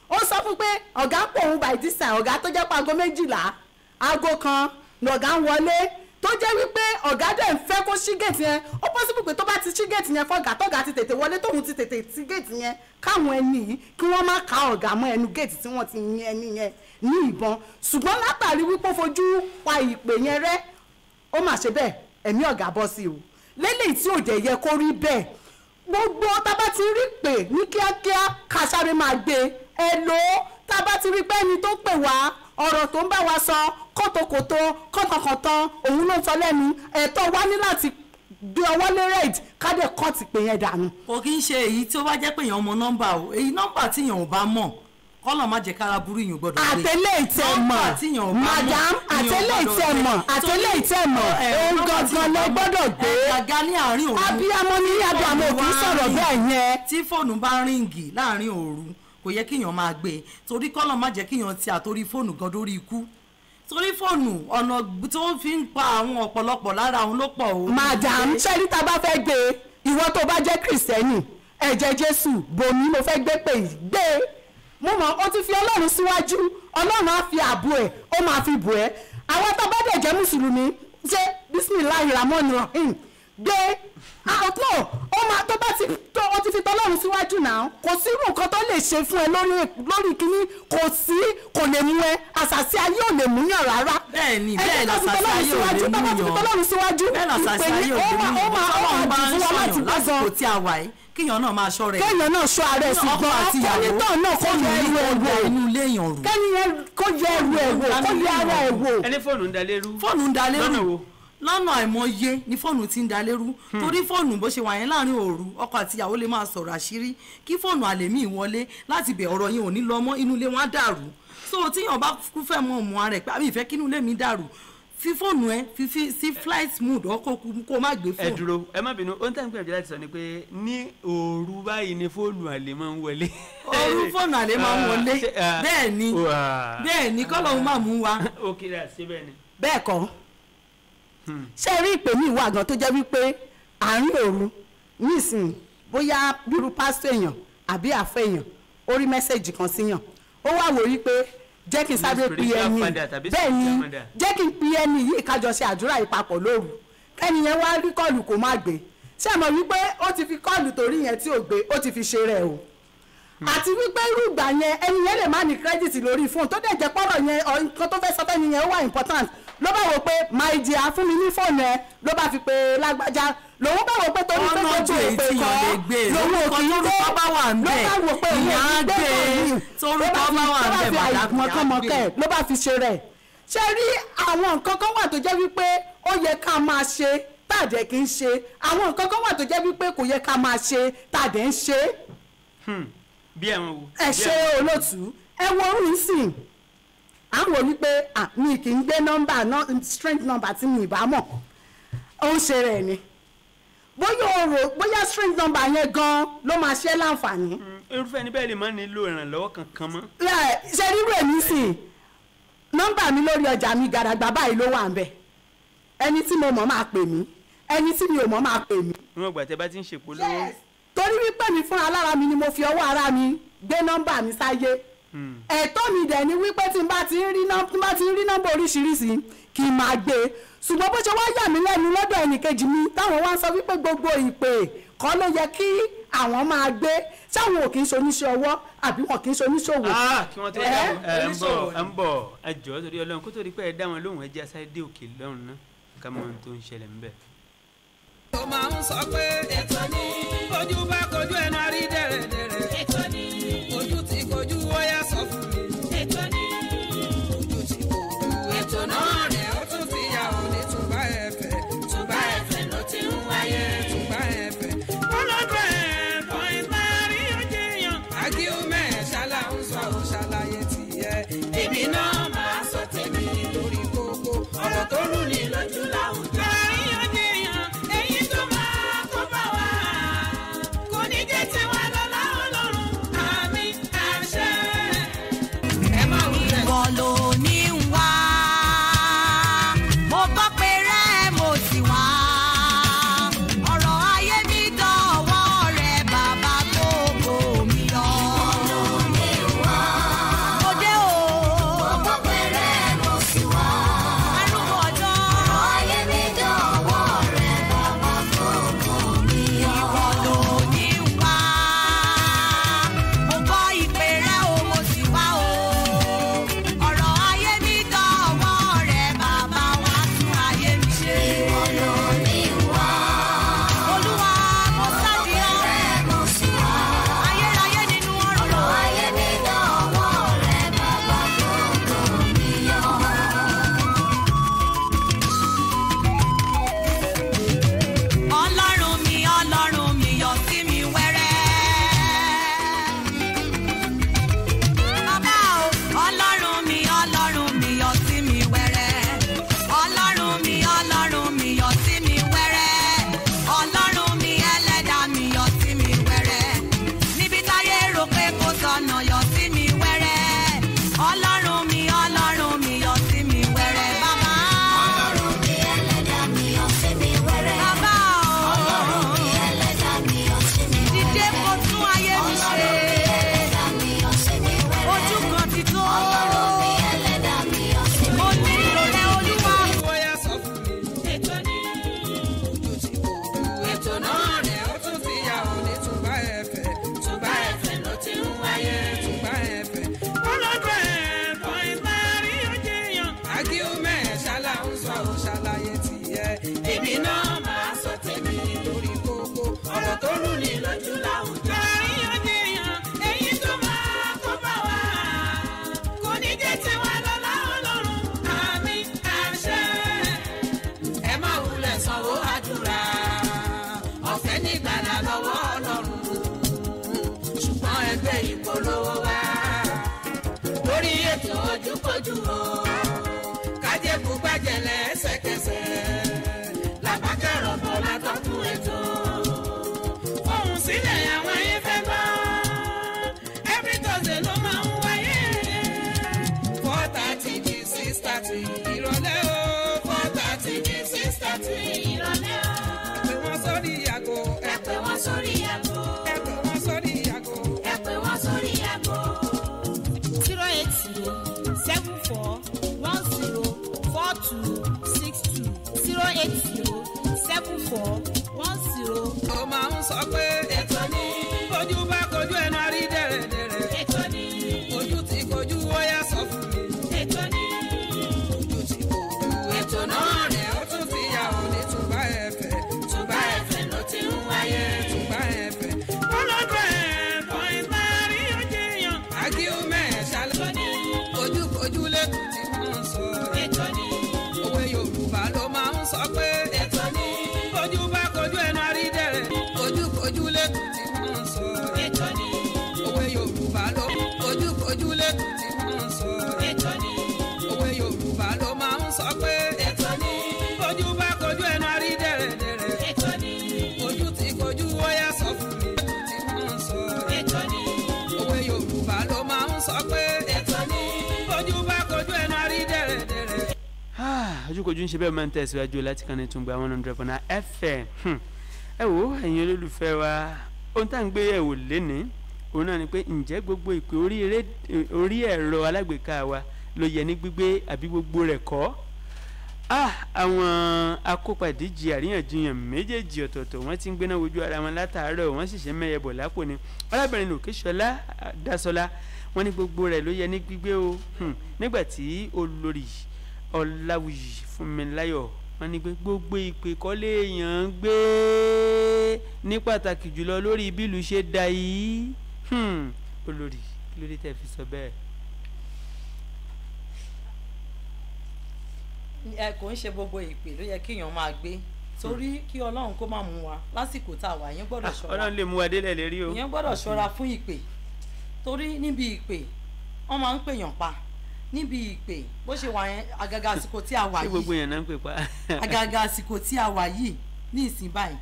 Ó sọ fún pé ọ̀gá ń pò òun by this time, ọ̀gá tó jẹ́ pé aago 12, aago 1 lọ̀gá ń wọlé, tó jẹ́ wípé ọ̀gá dẹ̀ ń fẹ́ kó ṣí géètì yẹn. Ó possible pé tó bá ti ṣí géètì yẹn fọ́gà, tọ́gà ti tètè wọlé, tóun ti tètè ṣí géètì yẹn, káwọn ẹni yìí kí wọ́n má ka ọ̀gá mọ́ ẹnu géètì tí wọ́n ti yin ẹni yẹn ní ìbọn. Ṣùgbọ́n látàrí wípé ó fojú pa ìpè yẹn rẹ́, ó mà ṣe bẹ́ẹ̀, ẹ̀mí ọ̀gá bọ́ sí o. Lélẹ̀ tí ò dẹ̀ yẹ kó rí bẹ́ẹ̀, gbogbo tá bá ti rí pè ní kíákíá ká sáré máa gbé ẹ lò ó. Tá bá ti rí pé ẹni tó pè wá, ọ̀rọ̀ tó ń bá wa sọ kótókótó kọ́tọ̀kọ̀tọ̀ òun ló ń sọ lẹ́nu, ẹ̀tọ́ wa ní láti gbé ọwọ́ lé rẹ̀ ká dẹ̀ kọ́ọ̀tì pé yẹn dànù. Kò kí ń ṣe èyí tí ó bá jẹ́ pé èèyàn mọ nọ́mbà o, èyí nọ́mbà tí èèyàn ò bá mọ̀ kọ́lọ̀ má jẹ́ kára burú, èèyàn gbọ́dọ̀ gbé. Àtẹlé ìtẹ̀mọ̀ madam, àtẹlé ìtẹ̀mọ̀, àtẹlé ìtẹ̀mọ̀, òun gangan ló gbọ́dọ̀ gbé. Gàgà ní àárín òru. Abiyamọ ní abiyamọ kì í sọ̀rọ̀ bẹ́ẹ̀ yẹn. Tí fóònù bá ríǹgì láàárín òru kò yẹ kíyàn máa gbé, torí kọ́lọ̀ má jẹ́ kíyàn ti àtorí fóònù gan dórí ikú, torí fóònù ọ̀nà tó fi ń pa àwọn ọ̀pọ̀lọpọ̀ lára òun ló pọ̀ o. Madam, ṣẹ́rí tá a bá fẹ́ gbé, ìwọ tó bá jẹ́ kìrìsìtẹ́nì, ẹ̀jẹ̀ Jésù bòmí mo fẹ́ gbé pè gbé, mo mọ̀ ó ti fi Ọlọ́run síwájú, Ọlọ́run á fi ààbò ẹ̀, ó máa fi bò ẹ́. Àwọn tó bá dẹ̀ jẹ́ mùsùlùmí, ṣe bisimilahi ramon rahim gbé àtọ́ ó máa tó bá ti tó ó ti fi tọ́lọ́run síwájú náà, kò sí irú nǹkan tó lè ṣe fún ẹ lórí kínní, kò sí, kò lè mú ẹ, àṣàṣì ayé ò lè mú yàn rárá. Bẹ́ẹ̀ni, bẹ́ẹ̀ làṣàṣì ayé ò lè mú yàn, bẹ́ẹ̀ làṣàṣì ayé ò lè mú yàn. Ọlọ́run bá ń ṣọyàn lásìkò tí a wà yìí, kíyàn náà máa ṣọ́ rẹ̀, kéèyàn náà ṣọ́ ara ẹ̀, ṣùgbọ́n akọ́nitọ́ náà kó yẹ ẹrù ẹ̀ wò, inú ilé èèyàn rù, kẹ́niyẹn kó yẹ ẹrù ẹ̀ wò, kó yẹ ara ẹ̀ wò. Ẹni fóònù ń dalérú. Fóònù ń dalérú lọ́nà àìmọye ni fóònù ti ń dalérú, torí fóònù bó ṣe wà yẹn láàrin òru, ọkọ àti ìyàwó lè máa sọ̀rọ̀ àṣírí kí fóònù àlèmí wọlé láti bẹ̀, ọ̀rọ̀ yẹn ò ní lọ mọ́, inú ilé wọn á dàrú. So tíyàn bá kú fẹ́ mọ ọmọ ara ẹ̀ pé àbí ìfẹ́ kínú ilé mi dàrú, fi fóònù ẹ fi sí flight mode ọkọ kó má gbé fóònù. Ẹ dúró, ẹ má bínú, ohun tí à ń gbìyànjú láti sọ ni pé ní òru báyìí ni fóònù àlè máa ń wọlé. Òru fóònù àlè máa ń wọlé, bẹ́ẹ̀ ni, bẹ́ẹ̀ ni, kọ́lọ́hún máa mú wa. Ó kí ra ṣe bẹ́ẹ̀ ni. Bẹ́ẹ̀ kọ́, ṣé rí ìpè ní ìwà gan tó jẹ́ wípé àárín òru nísìnyí, bóyá bírú pásítọ̀ èèyàn àbí àfẹ́ èèyàn ó rí mẹ́sẹ̀gì kan síyàn, ó wá wò rí pé jẹ́ kí n sáré pe ẹni, bẹ́ẹ̀ ni, jẹ́ kí n pe ẹni yìí kájọ ṣe àdúrà ìpapọ̀ lóru, kẹ́ni yẹn wá rí kọ́ọ̀lù kó má gbé. Ṣé ẹ mọ̀ wípé ó ti fi kọ́ọ̀lù torí yẹn tí ò gbé, ó ti fi ṣe rẹ̀ o. Àti wípé irú ìgbà yẹn ẹni yẹn lè má ní kírẹ́dìtì lórí fóònù, tó dẹ̀ jẹ́ pọ́rọ̀ yẹn nǹkan tó fẹ́ sọ fẹ́ni yẹn ó wà important, ló bá wò pé my dear fún mi ní fóònù ẹ, ló bá fi pé lágbájá, lòun bá wò pé torí pé gbogbo ìpè kọ́ lòun ò kì í gbé, ló bá wò pé òun ò ní gbé fóònù, ló bá fi àìmọ̀kànmọ̀kẹ́ ló bá fi ṣe rẹ̀. Ṣé rí àwọn nǹkan kan wà tó jẹ́ wípé ó yẹ ká máa ṣe tá a dẹ̀ kì í ṣe. Àwọn nǹkan kan wà tó jẹ́ wípé kò yẹ ká máa ṣe tá a dẹ̀ ń ṣe. Bí àwọn wo? Ẹ ṣe olóòtú, ẹ wo orun sìn, à ń wò wípé mi kì í gbé nọ́mbà, strange number tí mi ì bá mọ̀, ó ń ṣe rẹ̀ ni. Bóyá o rò bóyá strange number yẹn gan ló máa ṣe láǹfààní. Irúfẹ́ ẹni bẹ́ẹ̀ lè má nílò ìrànlọ́wọ́ kankan mọ́. Ṣe rírú èmi sìn, nọ́mbà mi lórí ọjà mi gàdàgbà báyìí ló wà ń bẹ̀. Ẹni tí mo mọ̀ máa pè mí, ẹni tí mi ò mọ̀ máa pè mí. Níwọ̀n ìgbà tẹ́ bá ti ń ṣèpolówó. Torí wípé mi fúnra lára mi ni mo fi ọwọ́ ara mi gbé nọ́mbà mi sáyé. Ẹ̀tọ́ mi dẹ̀ ni wípé tí n bá ti ń rí nọ́mbà oríṣiríṣi kì í máa gbé. Ṣùgbọ́n bó ṣe wá yà mí lẹ́nu lọ́dọ̀ ẹnìkejì mi táwọn wá ń sọ wípé gbogbo ìpè kọ́ ló yẹ kí àwọn máa gbé, sáwọn ò kì í ṣoníṣẹ́ ọwọ́ àbí wọn kì í ṣoníṣòwò. Kí wọ́n tó ẹ ń bọ̀ ẹ ń bọ̀ ẹ jọ̀ọ́ torí Ọlọ́run, kó tó di pé ẹ dá wọn lóhùn, ẹ jẹ́ asáré dé òkè lọ́run náà ká mọ ohun tó ń ṣẹlẹ̀ ńbẹ̀. Ó máa ń sọ pé ètò ni ojú bá kojú ẹnu àrí dẹ̀rẹ̀dẹ̀rẹ̀, ètò ni ojú ti kojú ó yá sọ fún mi, ètò ni ojú ti kojú, ètò náà rẹ̀ ó tún ti yà ó ní Tùngbà FM. Tùngbà FM ló ti ń wáyé, Tùngbà FM. Ọlọ́dún ẹ̀ point àríyànjiyàn. Argument ṣálá ń sọ ò ṣàlàyé tiẹ̀, èmi náà máa sọ tèmi lórí kókó ọ̀rọ̀ tó rú ni lójú láwùjọ. Àríyànjiyàn èyí tó máa kó bá wa kò ní jẹ́ tiwa lọ́lá Ọlọ́run, àmín àṣẹ. Ẹ má wulẹ̀. Ìwọ ló ní ń wá, mo gbọ́ pé rẹ́ mo sì wá, ọ̀rọ̀ ayé mi dọ̀wọ́ rẹ bàbá gbogbo mi lọ. Ìwọ ló ní wá. Mo dé o. Mo gbọ́ pé rẹ́ mo sì wá. Arúgbó ọjọ́. Ọ̀rọ̀ ayé mi dọ̀wọ́ rẹ bàbá gbogbo mi yọ. Ìwọ ló ní ń wá, mo gbọ́ ìpè rẹ o mo sì wá o, ọ̀rọ̀ ayé mi dọ̀wọ́ rẹ bàbá wá tún ayé mi ṣe. Ìwọ ló ní wá. Olúwa mo sáàdì ọ́. Rẹ́ mo sì wá. Ayérayé nínú ọ̀rọ̀. Ọ̀rọ̀ ayé mi dọ̀wọ́ rẹ bàbá gbogbo mi yọ. Ọlọ́run mi, Ọlọ́run mi, yọ sí mi wẹ́rẹ́. Bàbá o, Ọlọ́run mi, Ọlọ́run mi, yọ sí mi wẹ́rẹ́. Ọlọ́run mi, Ọlọ́run mi, yọ sí mi wẹ́rẹ́. Ọlọ́run mi, ẹlẹ́dàá mi, yọ sí mi wẹ́rẹ́. Níbi táyé rò pé kò sọnà, yọ sí mi wẹ́rẹ́. Ọlọ́run mi, Ọlọ́run mi, yọ sí mi wẹ́rẹ́. Bàbá. Ọlọ́run mi ẹlẹ́dàá mi yọ sí mi wẹ́rẹ́. Bàbá o. Ọlọ́run mi ẹlẹ́dàá mi yọ sí mi wẹ́rẹ́. Dìde kó tún ayé mi ṣe. Ọlọ́run mi ẹlẹ́dàá mi yọ sí mi wẹ́rẹ́. Ojú kan ti tó. Ọlọ́run mi ẹlẹ́dàá mi yọ sí mi Mo wẹ́rẹ́. nílò rẹ Olúwa. Ó yá sọ fún mi. Ètò ni ojú ti kojú, ètò náà rẹ̀ ó tún ti yà ó ní Tùngbà FM. Tùngbà FM ló ti ń wáyé, Tùngbà FM. Ọlọ́dún ẹ̀ point àríyànjiyàn. Argument ṣálá ń sọ ò ṣàlàyé tiẹ̀, èmi náà máa sọ tèmi lórí kókó ọ̀rọ̀ tó rú ni lójú láwùjọ. Àríyànjiyàn èyí tó máa kó bá wa kò ní jẹ́ tiwa lọ́lá Ọlọ́run, àmín àṣẹ. Ẹ má wulẹ̀ sanwó àdúrà, ọ̀fẹ́ nígbàlà lọ́wọ́ Ọlọ́run, ṣùgbọ́n ẹgbẹ́ ìpolówó wa lórí ètò ojúkojú o, kájẹ́kù gbàjẹ́lẹ̀ ẹsẹ̀kẹsẹ̀ làbákẹ́rọ̀ bọ̀ látọ̀kùn ètò fohùn sílẹ̀ àwọn ayé fẹ́ gbọ́. Every Thursday ló máa ń wáyé, 4:30 di 6:30 ìrọ̀lẹ́ o, 4:30 di 6:30 ìrọ̀lẹ́ o. Ẹ pè wọ́n sórí aago, ẹ pè wọ́n sórí aago, ẹ pè wọ́n sórí aago, Ẹ pè wọ́n sórí aago. 080 74 10 42 62 080 74 10. Ó máa ń sọ pé ètò ni ojú bá kojú ẹnu àrí dẹ̀rẹ̀dẹ̀rẹ̀, Ètò ni ojú ti kojú ó yá sọ fún mi. ètò ni Ojú ti kojú, ètò náà rẹ̀ ó tún ti yà ó ní Tùngbà FM. Tùngbà FM ló ti ń wáyé, Tùngbà FM. Ọlọ́dún ẹ̀ point àríyànjiyàn. Argument ṣálá. Ojúkojú lẹ́kùn tí wọ́n ń sọ. ètò ni Òwe Yorùbá ló máa ń sọ pé ètò ni. Ojúkojú ń ṣe bẹ́ẹ̀ máa ń tẹ̀síwájú láti kàn ní Tungba 100.9 FM. Ẹ wo ẹ̀yin olólùfẹ́ wa, ohun tá à ń gbé yẹ̀wò lénìí òun náà ni pé ǹjẹ́ gbogbo ìpè orí ẹ̀rọ alágbèéká wa ló yẹ ní gbígbé àbí gbogbo rẹ̀ kọ́? Àwọn akópa ìdíje àríyànjiyàn méjèèjì ọ̀tọ̀ọ̀tọ̀ wọ́n ti ń gbéná wojú ara wọn látàárọ̀, wọ́n sì ṣe mẹ́yẹ bọ̀ lápò ni. Arábìnrin Òkèṣọlá Dásọlá wọ́n ní gbogbo rẹ̀ ló yẹ ní gbígbé o. Nígbà tí olórí Ọláwuyì Fúnmiláyọ̀ wọ́n ní pé gbogbo ìpè kọ́ léèyàn ń gbé, ní pàtàkì jùlọ lórí bílù ṣe da yìí. Olórí, kí ló dé tẹ́ fi sọ bẹ́ẹ̀? Ẹ kò ń ṣe gbogbo ìpè ló yẹ kéèyàn máa gbé, torí kí Ọlọ́run kó má mú wa lásìkò tá a wà yẹn gbọ́dọ̀ ṣọ́ra. Ọlọ́run lè mú wa délẹ̀ lérí o. Ìyẹn gbọ́dọ̀ ṣọ́ra fún ìpè, torí níbi ìpè wọ́n máa ń pèèyàn pa. Níbi ìpè bó ṣe wà yẹn, àgàgà àsìkò tí a wà Ṣé yìí, gbogbo èèyàn náà ń pè pa? àgàgà àsìkò tí a wà yìí ní ìsìn báyìí,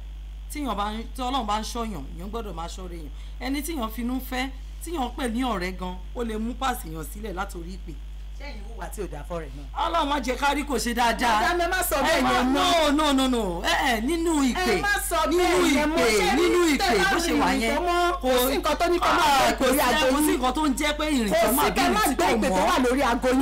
tíyàn bá tí Ọlọ́run bá ń ṣọ́yàn, èèyàn gbọ́dọ̀ máa ṣọ́ra èèyàn. Ẹni tíyàn finú fẹ́, tíyàn pè ní ọ̀rẹ́ gan, ó lè mú pàṣẹ yàn sílẹ̀ látòrí ìpè. Sẹ́yìn wùwà tí ò dá fọ́rẹ̀ náà. Ọlọ́run má jẹ́ kárí kò ṣe dáadáa. Madam, ẹ má sọ bẹ́ẹ̀ yẹn mọ́. No no no no, ẹ nínú ìpè, Ẹ má sọ nínú bẹ́ẹ̀ yẹn mọ́. ìpè, Ṣé nínú rí ìpè tẹ́ bá bó ṣe wà rìn yẹn, tó mọ́, kò sí nǹkan tó ní kọ́ máa gbé ìpè orí aago kò sí yín. nǹkan tó ń jẹ́ pé ìrìn Kò tó sí máa kẹ́ bí má ìrìn tí gbé kò ìpè tó mọ́. wà lórí aago yín.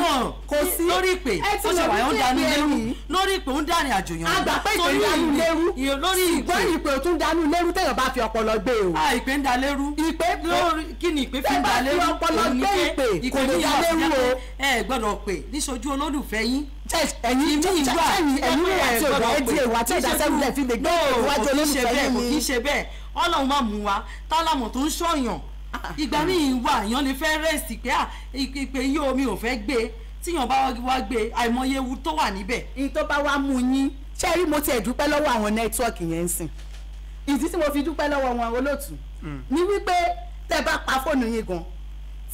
Kò sí. Lórí ìpè Ẹ ti bó ṣe mọ̀ wà yẹn, ó ń wípé dànù ìpè lérú. yìí- Lórí ìpè ó ń dàrin àjò yàn. A gbà pé ìpè ń Torí dànù lérú. lórí ìpè Ṣùgbọ́n ìpè ò tún dànù lérú téèyàn bá fi ọpọlọ gbé o. Ah, ìpè ń da lérú. Ìpè Lórí kí ni ìpè fi Tẹ́ ń bá da fi lérú? ọpọlọ Òun ni gbé pé ìpè, kò lè ní da ìwà lérú tó jẹ́ o. pé ẹ gbọ́dọ̀ pè níṣojú olólùfẹ́ yín. Ẹ̀yin Ìmí wà ẹ̀yin pé ìwà ẹ tí ò dá gbọ́dọ̀ ẹ di pè ìwà tí ò dá níṣojú- sẹ́wọ́n lẹ̀ fi lè gbé No, ìwájú kò kí ń ṣe olólùfẹ́ bẹ́ẹ̀, yín kò kí ni. ń ṣe bẹ́ẹ̀. Ọlọ́run máa mú wa tálámù tó ń ṣọ̀yàn. Ìgbà míì wà èèyàn lè fẹ́ rẹ́sì pé à ìpè yìí omi ò fẹ́ gbé, tíyàn bá wá gbé, àìmọye ewu tó wà níbẹ̀. Ìyí tó bá wá mú yín, ṣé rí, mo tiẹ̀ dúpẹ́ lọ́wọ́ àwọn nẹ́tíwọ́ọ̀kì yẹn ń sìn. Ìdí tí mo fi dúpẹ́ lọ́wọ́ wọn, olóòtú, ni wípé tẹ́ bá pa fóònù yín gan,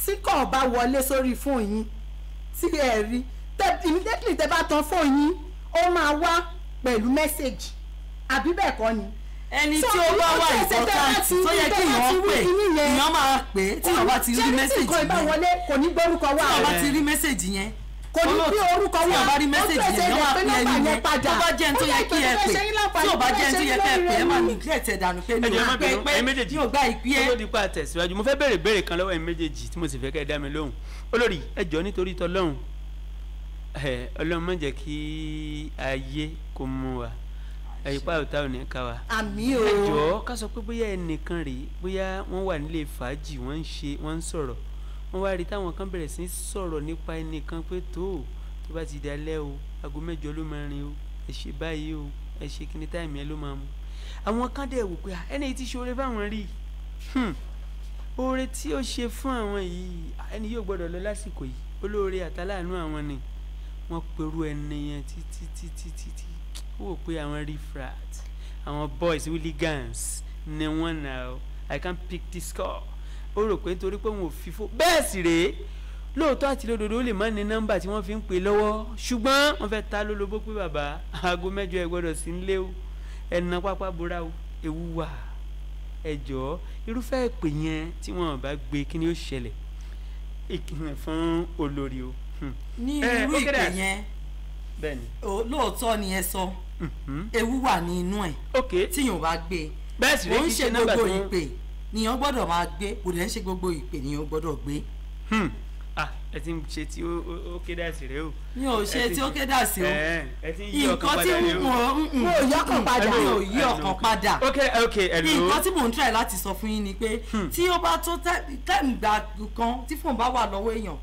tí kò bá wọlé sórí fóònù yín tí ẹ rí, tẹ́ immediately tẹ́ bá tan fóònù yín, ó máa wá pẹ̀lú message, àbí bẹ́ẹ̀ kọ́ ni? Ẹni So, tí ó bá wà ojú ẹsẹ̀ tẹ́ bá important ti tó yẹ rí- kí tẹ́ bá èèyàn ti pè, rí kinní yẹn, èèyàn máa pè é tí èèyàn bá ti rí ṣé ní tí message nǹkan ìbá yẹn. wọlé kò ní gbórúkọ Tí wá èèyàn bá ti rí message yẹn, kò ní bí orúkọ tí wá, èèyàn bá rí message ojú yẹn, ẹsẹ̀ èèyàn rẹ̀ máa pé pè nọ́mbà ẹni yẹn yẹn. padà. Tó bá jẹ́ ẹni tó Ó yẹ yẹ kí ẹ ìpè tó pè, fẹ́ ṣe yín láǹfààní, tí ò bá tó jẹ́ fẹ́ ẹni tó ṣe yẹ yín kẹ́ ẹ pè, ẹ máa lóore. neglect ẹ̀ dànù pé Ẹ mi jọ̀ọ́, ẹ ò má gbé bínú, pé ẹ̀yin méjèèjì. mi ò gba ìpè Kó ẹ. tó di pa àtẹ̀síwájú, mo fẹ́ béèrè béèrè kan lọ́wọ́ ẹ̀yin méjèèjì tí mo sì fẹ́ kẹ́ ẹ dá mi lóhùn. Olórí, ẹ jọ̀ọ́, nítorí tọlọ́hun, ẹ Ọlọ́run má jẹ́ kí ayé kó mú wa, ìpá ọ̀tá ò ní ká wa. Àmì o. Ẹ jọ̀ọ́, ká sọ pé bóyá ẹnìkan rèé, bóyá wọ́n wà nílé fàájì, wọ́n ń ṣe, wọ́n ń sọ̀rọ̀, wọ́n wá rí táwọn kan bẹ̀rẹ̀ sí í sọ̀rọ̀ nípa ẹnìkan pé tó bá ti dalẹ́ o, aago 8 ló máa rìn o, ẹ ṣe báyìí o, ẹ ṣe kíní táìmì ẹ ló máa mú. Àwọn kan dẹ̀ wò pé, "Ah, ẹni yìí ti ṣoore fáwọn rí i. Oore tí ó ṣe fún àwọn yìí, ah, ẹni yóò gbọ́dọ̀ lọ lásìkò yìí, olóore àtàláàánú àwọn ni." Wọ́n perú ẹni yẹn títí títí títí, ó wò pé àwọn riffraff, àwọn boys hooligans ni wọ́n nà ó, I can't pick this call. Ó rò pé nítorí pé òun ò fi fó bẹ́ẹ̀ sì rèé, lóòótọ́ àti lódodo, ó lè má ní nọ́mbà tí wọ́n fi ń pè lọ́wọ́, ṣùgbọ́n wọ́n fẹ́ ta lólobó pé bàbá, aago 8 ẹ gbọ́dọ̀ sí nílé o, ẹnà pápá bora o, ewu wà. Ẹ jọ̀ọ́, irúfẹ́ ìpè yẹn tí wọ́n bá gbé, kí ni ó ṣẹlẹ̀? Ìkìlọ̀ fún olórí o. Ní Eh, irú ó ìpè kéde. yẹn, Bẹ́ẹ̀ni. lóòótọ́ ni ẹ sọ, ewu wà ní inú ẹ̀ Ok. tíyàn bá gbé e. Bẹ́ẹ̀ sì Kò rèé, ń kì í ṣe ṣe nọ́mbà gbogbo tí wọ́n. ìpè nìyàn gbọ́dọ̀ máa gbé, kò dẹ̀ ń ṣe gbogbo ìpè nìyàn gbọ́dọ̀ gbé. Ah, ẹ ti ń ṣe tí ó kéde àṣírí o. Mi ò ṣe tí ó kéde àṣírí o. Ẹ ti ń yí ọkàn Nǹkan tí padà rèé o. mo Mo ò yọkàn padà. Mi ò yí ọkàn padà. Ok, hello. Nǹkan tí mò ń try láti sọ fún yín ni pé tí ó bá tó time gbà kan tí fóònù bá wà lọ́wọ́ èèyàn,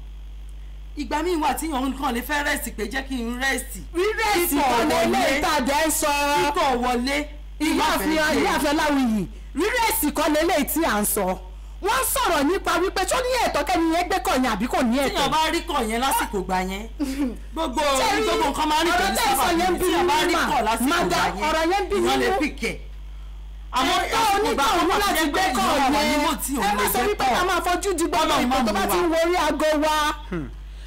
ìgbà míì wà tí èèyàn kàn lè fẹ́ rest pé jẹ́ kí n rest. Rírẹ́sì Kíkọ̀ kan lè lè wọlé. tàdé ń sọ. Kíkọ̀ wọlé. Ìyáàfin, ìyáàfin Ọláwuyì, rírẹ́sì kan lélẹ́yìí tí à ń sọ. Wọ́n sọ̀rọ̀ nípa wípé tó ní ẹ̀tọ́ kẹ́ni yẹn gbé kọ̀ yẹn àbí kò ní ẹ̀tọ́. Tíyàn bá rí kọ̀ yẹn lásìkò gbà yẹn, gbogbo Ṣé rí gbogbo nǹkan máa ń rí ọ̀rọ̀ pẹ̀lú tẹ́ ẹ sọ sábà yẹn ń bí tíyàn bá rí nínú kọ̀ mà. lásìkò gbà Madam, yẹn, ọ̀rọ̀ yẹn ń bí èèyàn lè nínú. pìkẹ̀. Àmọ́ Ẹ̀tọ́ àsìkò gbà onítọ̀hún kan wà tó láti jẹ́ gbé pé kọ̀ èèyàn wà yẹn. nímò tí Ẹ òun má lè sọ gbé wípé kọ̀. ká máa fojú di gbogbo Ọlọ́run ìpè má tó mú bá ti wa. ń worí aago wa.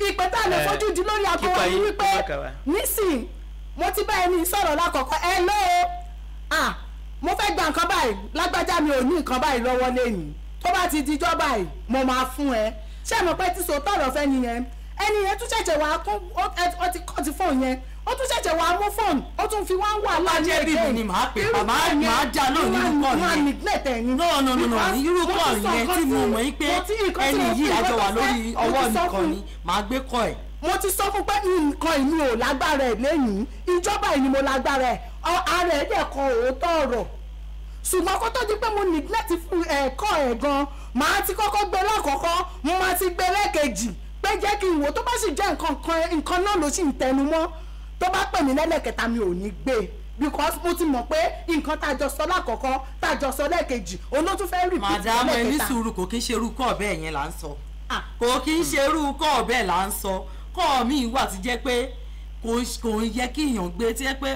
Ìpè tá a lè fojú di lórí aago Kípa wa ni yín, wípé kó má kà wá. nísìn mo ti bá ẹni sọ̀rọ̀ lákọ̀ọ́kọ́, ẹ lóo, ah, mo fẹ́ gba nǹkan báyìí, lágbájá, mi ò ní nǹkan báyìí lọ́wọ́ lẹ́yìn, tó bá ti dijọ́ báyìí mo máa fún ẹ. Ṣé mo pẹ́ tí sòótọ́ ọ̀rọ̀ fẹ́ nìyẹn? Ẹni yẹn tún ṣẹ̀ṣẹ̀ wá kún, ó ti kọ́ ti fóònù yẹn, ó tún ṣẹ̀ṣẹ̀ wá mú fóònù, ó tún fi wá ń wà láàyè. Jẹ́ bí mi ni màá pè pa, màá já lónìí irú kọ́ yẹn. No, no, no, no, irú kọ́ yẹn tí mo mọ̀ yín pé ẹni yìí àjọ wà lórí ọwọ́ nìkan ni màá gbé kọ́ ẹ̀. Mo ti sọ fún pé nǹkan ìlú ò lágbára ẹ̀ lẹ́yìn ìjọba ìní mo lágbára ẹ̀, ara ẹ̀ dẹ̀ kọ òótọ́ ọ̀rọ̀. Ṣùgbọ́n kó tó di pé mo neglect fún ẹ̀kọ́ ẹ̀ gan, màá ti kọ́kọ́ gbé lákọ̀ọ́kọ́, mo máa ti gbé lẹ́ẹ̀kejì pé jẹ́ kí n wò, tó bá sì jẹ́ nǹkan náà ló sì ń tẹnu mọ́, tó bá pè mí lẹ́lẹ́kẹta mi ò ní gbé, because mo ti mọ̀ pé nǹkan tá a jọ sọ lákọ̀ọ́kọ́, tá a jọ sọ lẹ́ẹ̀kejì, òun ló tún fẹ́ repeat lẹ́ẹ̀kẹta. Màdàmú, ẹ ní sùúrù, kò kí ń ṣe irú kọ́ bẹ́ẹ̀ yẹn là ń sọ, kò kí ń ṣe irú kọ́ bẹ́ẹ̀ là ń sọ. Kọ́ mi wà ti jẹ́ pé kò ń yẹ kí èèyàn gbé, tí jẹ́ pé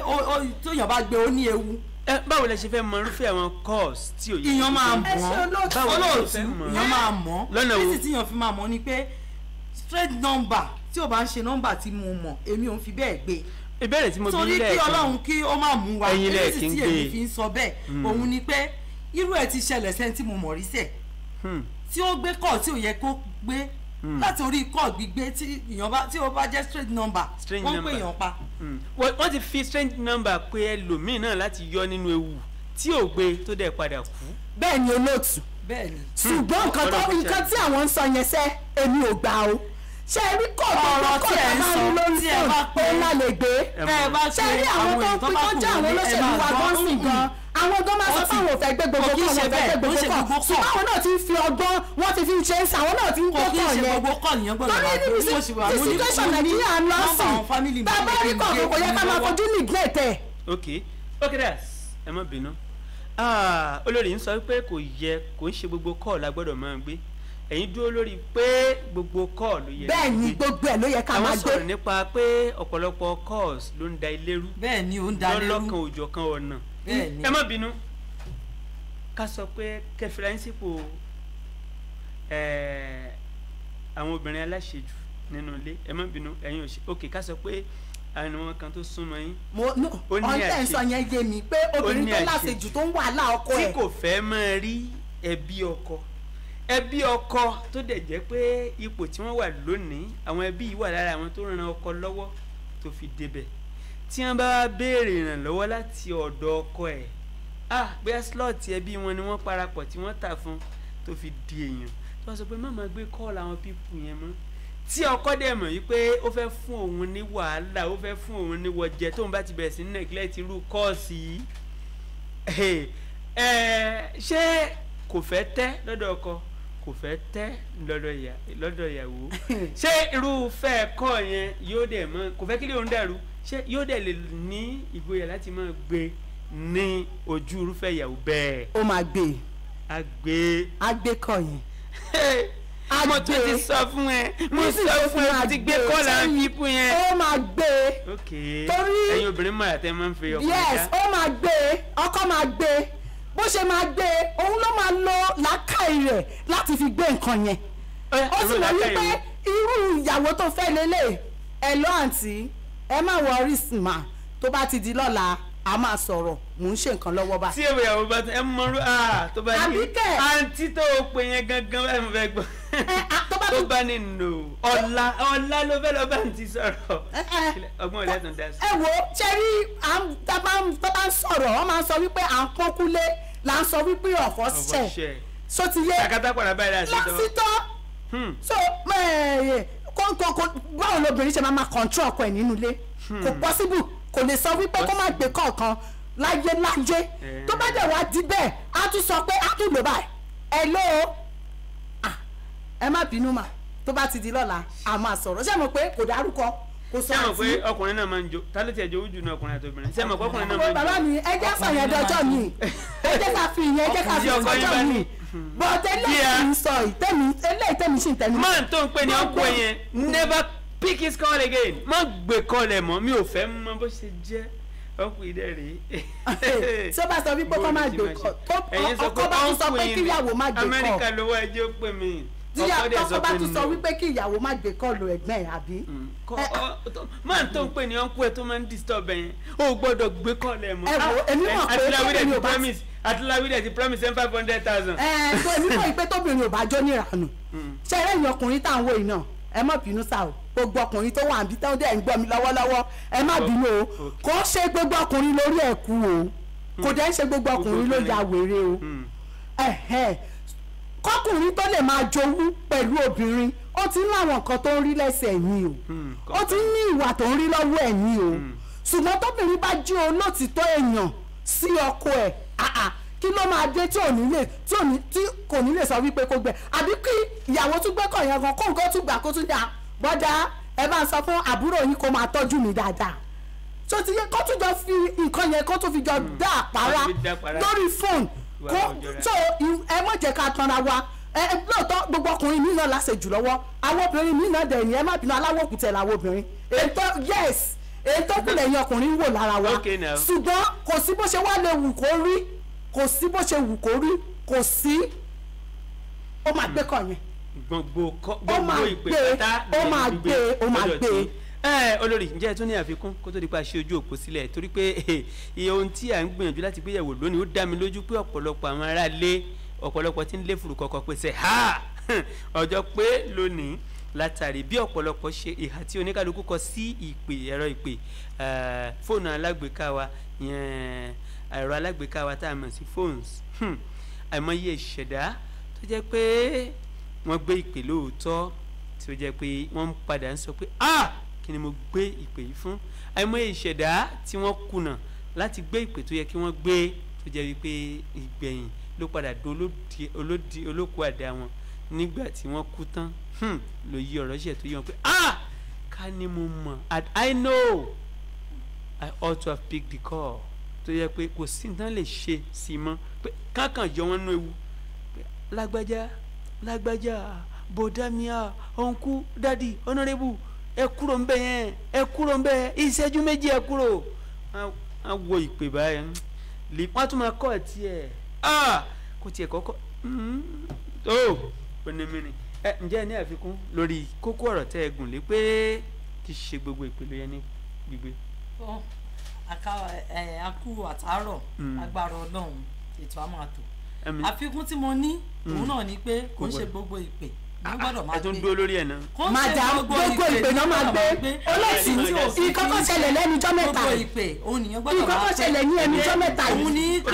tóyàn bá gbé ó ní ewu. Báwo lẹ ṣe fẹ́ mọ irúfẹ́ àwọn calls tí ò yẹ? Ìyàn máa mọ̀, olóòtú, ìyàn máa mọ̀. Lọ́nà wo? Títí tí ìyàn fi máa mọ̀ ni pé straight number tí ò bá ń ṣe nọ́mbà tí mo mọ̀, èmi ò ń fi bẹ́ẹ̀ gbé. Ìbéèrè tí mo bí torí lẹ́ẹ̀kan, kí Ọlọ́run kí ó má mú wa, ẹ̀yin lẹ èyí kí ń tí gbé. èmi fi ń sọ bẹ́ẹ̀ òun ni pé irú ẹ̀ ti ṣẹlẹ̀ sẹ́ni tí mo mọ̀ rí sẹ̀, tí ó gbé kọ́ tí ò yẹ kó gbé, láti orí kọ́ gbígbé tí èèyàn bá, tí ó bá jẹ́ straight number, Strange wọ́n pè number. èèyàn pa. Wọ́n ti fi strange number pé ẹlòmíì náà láti yọ nínú ewu tí ò gbé tó dẹ̀ padà kú. Bẹ́ẹ̀ ni olóòtú. Bẹ́ẹ̀ ni. Ṣùgbọ́n nǹkan tí àwọn ń sọ yẹn sẹ́, èmi ò gbà o. Ṣé rí kọ́ọ̀tù Ọ̀rọ̀ tí ẹ ń kọ́ọ̀tù sọ, bá rí lórí tí ẹ bá fóònù, òun la lè gbé. Tẹ́ ẹ bá Ṣé pe rí àwọn àwọn tó ń èèyàn tó pín bá tó kù jẹ́ àwọn wọlé, ẹ olóṣèlú máa wa gbọ́. gan sìn gan, àwọn gan máa sọ Ó ti- fáwọn ò fẹ́ gbé gbogbo kò kí ń kọ́, ṣe wọn ò fẹ́ bẹ́ẹ̀, gbé kò ń ṣe gbogbo kọ́. gbogbo kọ́. Ṣùgbọ́n àwọn náà ti ń fi ọgbọ́n, wọ́n ti fi ń ṣe é sìn, àwọn náà ti ń Kò gbé kí ń kọ́ ṣe yẹn. gbogbo kọ́ nìyẹn gbọ́dọ̀ Torí máa gbé. níbi Mo ṣì wà, tí mo ní- situation mo ní Nàìjíríà ń lọ nọ́mbà sìn, àwọn family mi tá a bá lè rí fi kọ̀ọ̀kan gbé kò yẹ ká máa lọ́wọ́. fojú neglect ẹ̀. Ok, that's, ẹ má bínú. Olórí ń sọ pé kò yẹ, kò ń ṣe gbogbo call la gbọ́dọ̀ máa gbé. Ẹ̀yin dúró lórí pé gbogbo call ló yẹ Bẹ́ẹ̀ ni, gbé. gbogbo ẹ̀ ló yẹ ká Àwọn máa gbé. sọ̀rọ̀ nípa pé ọ̀pọ̀lọpọ̀ calls ló ń da ilé rú Bẹ́ẹ̀ ni, ó ń da lérú. lọ́lọ́kan òjọ̀kan ọ̀nà. Bẹ́ẹ̀ ni. Ẹ má bínú, ká sọ pé kẹfìlà ń sípò àwọn obìnrin aláṣejù nínú ilé. Ẹ má bínú, ẹ̀yin ò ṣe ok, ká sọ pé àwọn kan tó súnmọ́ yín Mo no, ó ní ọ̀n tẹ̀ ń sọ àṣejù. yẹn yé mi pé Ó obìnrin ní tó àṣejù. láṣejù tó ń wàhálà ọkọ tí ẹ̀. kò fẹ́ máa rí ẹbí ọkọ, ẹbí ọkọ tó dẹ̀ jẹ́ pé ipò tí wọ́n wà lónìí, àwọn ẹbí yìí wà lára àwọn tó ran ọkọ lọ́wọ́ tó fi débẹ̀, tí wọ́n bá wá béèrè ìrànlọ́wọ́ láti ọ̀dọ̀ ọkọ ẹ̀, ah, bóyá slot ẹbí wọn ni wọ́n parapọ̀ tí wọ́n tà fún tó fi di èèyàn, tí wọ́n sọ pé má máa gbé kọ́ọ̀lù àwọn pípù yẹn mọ́, tí ọkọ dẹ̀ mọ̀ yìí pé ó fẹ́ fún òun ní wàhálà, ó fẹ́ fún òun ní wọjẹ, tóun bá ti bẹ̀rẹ̀ sí ní neglect irú kọ́ọ̀sì yìí, ṣé kò fẹ́ tẹ́ lọ́dọ̀ ọkọ, kò fẹ́ tẹ́ lọ́dọ̀ ìyàwó, ṣé irúfẹ́ ẹ̀kọ́ yẹn yóò dẹ̀ mọ́, kò fẹ́ kí lè òun dàrú, ṣé yóò dẹ̀ lè ní ìgboyà láti máa gbé ní ojú irúfẹ́ ìyàwó bẹ́ẹ̀? Ó máa gbé. Á gbé. Á gbé kọ yẹn. Mo tún ti sọ fún ẹ, mo sọ fún ẹ, mo ti gbé kọ́ọ̀lù àwọn pípù yẹn. Ó máa gbé. Ok, Torí- ẹ̀yin obìnrin mọ̀ àtẹ máa ń fi ọkùnrin Yes, dá. ó máa gbé, ọkọ máa gbé. Bó ṣe máa gbé, òun ló máa lo làákàyè rẹ̀ láti fi gbé nǹkan yẹn. Ó sì Irú mọ̀ làákàyè wípé wo? irú ìyàwó tó fẹ́ lélẹ̀ ẹ lọ, àǹtí, ẹ má wọrí mà, tó bá ti di lọ́la a máa sọ̀rọ̀, mò ń ṣe nǹkan lọ́wọ́ bá. Tí èèwọ̀ ìyàwó bá tẹ ẹ mọ̀rú tó bá ní Àbíkẹ́. àǹtí tó o pè yẹn gangan báyìí, mo fẹ́ gbọ́ tó bá ní nò, ọ̀la ọ̀la ló fẹ́ lọ bá àǹtí sọ̀rọ̀, ọgbọ́n ìlẹ̀ tó ń dá sí. Ẹ wo, ṣe rí, tá bá ń sọ̀rọ̀, wọ́n máa ń sọ wípé à ń pọ́n kúlé là ń sọ wípé ọ̀fọ̀ ṣẹ̀ ṣẹ̀. So ti yé. Takata padà báyìí láti sọ. Lásìtọ́. So kó báwo lobìnrin ṣe máa ma control ọkọ ẹ̀ nínú ilé? Kò possible, kò lè sọ wípé kó má gbé kọ̀ọ̀kan láyé láyé. Tó bá dẹ̀ wá di bẹ́ẹ̀, á tún sọ pé á tún lò báyìí, ẹ ló o, ẹ má bínú mà, tó bá ti di lọ́la a máa sọ̀rọ̀. Ṣé mo pé kò dárúkọ, kò sọ Ṣé mọ̀ àǹtí. pé ọkùnrin náà máa ń jó? Ta ló tiẹ̀ jowú jù ní ọkùnrin àti obìnrin? Ṣé mọ̀ pé ọkùnrin náà máa ń jó? Bàbá mi, ẹ jẹ́ sọ̀yẹn dọjọ́ mi, ẹ jẹ́ ká fi ìyẹn, ẹ jẹ́ ká fi Tí ọkọ yín dọjọ́ bá mi. ní. Bọ̀dé lẹ́yìn sọ ìtẹ́mi eléyìí tẹ́mi sì ń tẹnu. Man tó ń pè ní ọkọ yẹn, never pick his call again, má gbé call ẹ̀ mọ́, mi ò fẹ́ mọ bó ṣe jẹ́ ọkùnrin dẹ̀ rèé. Tí ó bá sọ wípé kó má gbé kọ, tó ọkọ bá tún sọ pé kíyàwó má gbé kọ, Amẹ́ríkà ló wá, ẹjọ́ pè mí. tí Ọkọ dẹ̀ sọ ọkọ bá pé tún sọ no. wípé kíyàwó má gbé kọ lò ẹ̀gbọ́n ẹ̀ àbí. Man tó ń pè ní ọkọ ẹ tó máa ń disturb ẹ yẹn, o gbọ́dọ̀ gbé call ẹ mọ́. Ẹ wo, èmi mọ̀ pé Atiláwí dẹ̀ tóbìnrin ti ò bá promise, Atiláwí dẹ̀ ti promise ẹ̀ 500,000. Ẹ tó, èmi mọ̀ pé tóbìnrin ò bá jó níranù, ṣe eré ìyẹn ọkùnrin tá à ń wò yìí náà Ẹ má bínú sá o, gbogbo ọkùnrin tó wà níbi tó dẹ̀ ń gbọ́ mi lọ́wọ́lọ́wọ́, ẹ má bínú o. Kò ń ṣe gbogbo ọkùnrin lórí ẹ̀ kú o, kò dẹ̀ ń ṣe gbogbo ọkùnrin ló ya wèrè o. Ẹ̀hẹ́n, kọkùnrin tó lè máa jowú pẹ̀lú obìnrin, ó ti ní àwọn nǹkan tó ń rí lẹ́sẹ̀ ẹ̀yìn o, ó ti ní ìwà tó ń rí lọ́wọ́ ẹ̀yìn o. Ṣùgbọ́n tóbìnrin bá jí olótìtọ́ èèyàn sí ọkọ ẹ̀, àà, kí ló máa dé tí ò ní lè tí ò ní tí kò ní lè sọ wípé kó gbẹ, àbí kí ìyàwó tún gbé kọ̀ yẹn gan, kó nǹkan tún gbà kó tún dà bọ́dá, ẹ bá ń sọ fún àbúrò yín kó máa tọ́jú mi dáadáa. Tó ti yẹ kó tún jọ fi nǹkan yẹn, kó tún fi jọ dá àpárá Kó fi dá àpárá. lórí fóònù. Ìwà Kó ọjọ́ra. tó ẹ má jẹ́ ká tanra wa. Ẹ lóòótọ́ gbogbo ọkùnrin mi náà láṣẹ jù lọ́wọ́, àwọn obìnrin mi náà dẹ̀ ní, ẹ má bínú, aláwọ̀ òkùtẹ̀ làwọn obìnrin, èyí tó yes, èyí tó kù lẹ́yìn ọkùnrin ń wò lára wa. Okay now. Ṣùgbọ́n kò sí bó ṣe wá lè wù kó rí, kò sí bó ṣe wù kó rí, kò sí, ó máa gbé kàn yẹn. Gbogbo kọ Ó máa gbogbo ìpè gbé, pátá ó máa ló gbé, ó máa lọ́dọ̀ gbé. tí. Ẹ olórí, ǹjẹ́ ẹ tún ní àfikún kó tó di pa ṣe ojú òpó sílẹ̀? Torí pé iye ohun tí à ń gbìyànjú láti gbéyẹ̀wò lónìí, ó dá mi lójú pé ọ̀pọ̀lọpọ̀ àwọn ará lé ọ̀pọ̀lọpọ̀ tí ń lé fùrù kọ̀kọ̀ pèsè ha ọjọ́ pé lónìí, látàrí bí ọ̀pọ̀lọpọ̀ ṣe ìhà tí oníkálukú kọ sí ìpè, ẹ̀rọ ìpè, fóònù alágbèéká wa yẹn, ẹ̀rọ alágbèéká wa tá a mọ̀ sí phones. Àìmọye ìṣẹ̀dá tó jẹ́ pé wọ́n gbé ìpè lóòótọ́, tí ó jẹ́ pé wọ́n ń padà ń sọ pé, "Ah, kí ni mo gbé ìpè yìí fún?" Àìmọye ìṣẹ̀dá tí wọ́n kùnà láti gbé ìpè tó yẹ kí wọ́n gbé, tó jẹ́ wípé ìgbẹ̀yìn ló padà dún olódi olóko àdá wọn nígbà tí wọ́n kú tán. Ló yí ọ̀rọ̀ ṣẹ̀ tó yí wọn pé, "Ah, ká ní mo mọ̀, and I know I ought to have picked the call," tó yẹ pé kò sí nǹkan lè ṣe sí mọ́, pé kákan yọ wọ́n nú ewu pé lágbájá lágbájá, bọ̀dámíà, ọ̀nkú, dádì, ọ̀nàrẹ́bù, ẹ kúrò ń bẹ̀ yẹn, ẹ kúrò ń bẹ̀, ìṣẹ́jú méjì, ẹ kúrò. Á wo ìpè báyẹn, wọ́n á tún máa kọ́ ẹ̀ tiẹ̀, ah, kò tiẹ̀ kọ́kọ́ tó onímìnì. Ẹ ǹjẹ́ ẹ ní àfikún lórí kókó ọ̀rọ̀ tẹ́ ẹ gùn lé pé kì í ṣe gbogbo ìpè ló yẹ ní gbígbé? Ó, ẹ akú àtàárọ̀. Agbára Ọlọ́run, ètò á máa tò. Àmín. Àfikún tí mo ní, òun náà ni pé kò ń ṣe gbogbo ìpè ní gbọ́dọ̀ máa Ẹ tún gbé. dúró lórí ẹ̀ náà. Kò ń ṣe Madam, gbogbo ìpè náà máa gbé. Olóòtú, Tí ò sí ìkọ́kọ́ ṣẹlẹ̀ lẹ́nu ijọ́ mẹ́ta. Gbogbo ìpè òun nìyẹn gbọ́dọ̀ Ìkọ́kọ́ máa gbé. ṣẹlẹ̀ ní ẹnu ijọ́ mẹ́ta Òun yìí. ní pé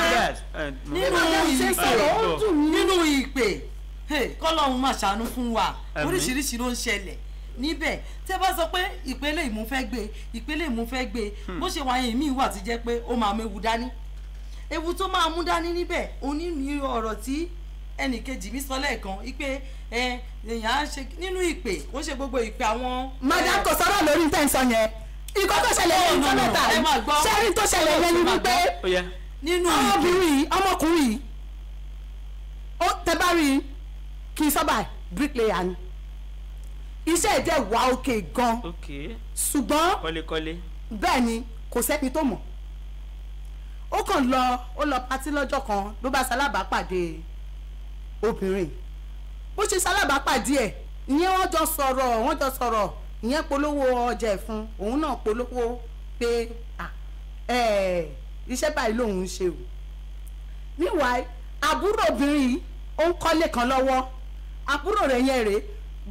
nínú Madam ṣe ìpè sọ̀rọ̀, ó dùn mí. Nínú ìpè, hey, kọ́lọ́run máa ṣàánú fún wa. Àmín. Oríṣiríṣi ló ń ṣẹlẹ̀ níbẹ̀. Tẹ́ bá sọ pé ìpele ìmú fẹ́ gbé, ìpele ìmú fẹ́ gbé, bó ṣe wáyé míì wà tí jẹ́ pé ó máa méwu dání. Ewu tó máa mú dání níbẹ̀ òní ní ọ̀rọ̀ tí ẹnìkejì mi sọ lẹ́ẹ̀kan wípé ẹ èèyàn á ṣe nínú ìpè, kò ń ṣe gbogbo ìpè àwọn. Madam, kò sọ̀rọ̀ lórí tẹ́ ń sọ yẹn. Ìkọ́kọ́ ṣẹlẹ̀ lẹ́nu ijọ́ No, no, no, mẹ́ta ẹ yìí. máa gbọ́. Ṣẹ́rí tó ṣẹlẹ̀ yẹn ni Ẹ máa wípé gbọ́. Ó yá. Nínú ìpè ọmọbìnrin yìí, ọmọkùnrin yìí, ó tẹ bá rí i kí n sọ́bà, bricklayer ni, iṣẹ́ ẹ̀ dẹ̀ wá òkè gan. Ok. Ṣùgbọ́n Kọ́lékọ́lé. bẹ́ẹ̀ ni, kò sẹ́ni tó mọ̀. Ó kàn lọ, ó lọ patí lọ́jọ́ kan, ló bá ṣalábàápàdé obìnrin. Bó ṣe ṣalábàápàdé ẹ̀, ìyẹn wọ́n jọ sọ̀rọ̀, wọ́n jọ sọ̀rọ̀, ìyẹn polówó ọjà ẹ̀ fún òun náà, polówó pé, "Ah, ẹ̀, iṣẹ́ báyìí lòun ń ṣe o." Meanwhile, àbúrò obìnrin yìí, ó ń kọ́lé kan lọ́wọ́. Àbúrò rẹ̀ yẹn rèé,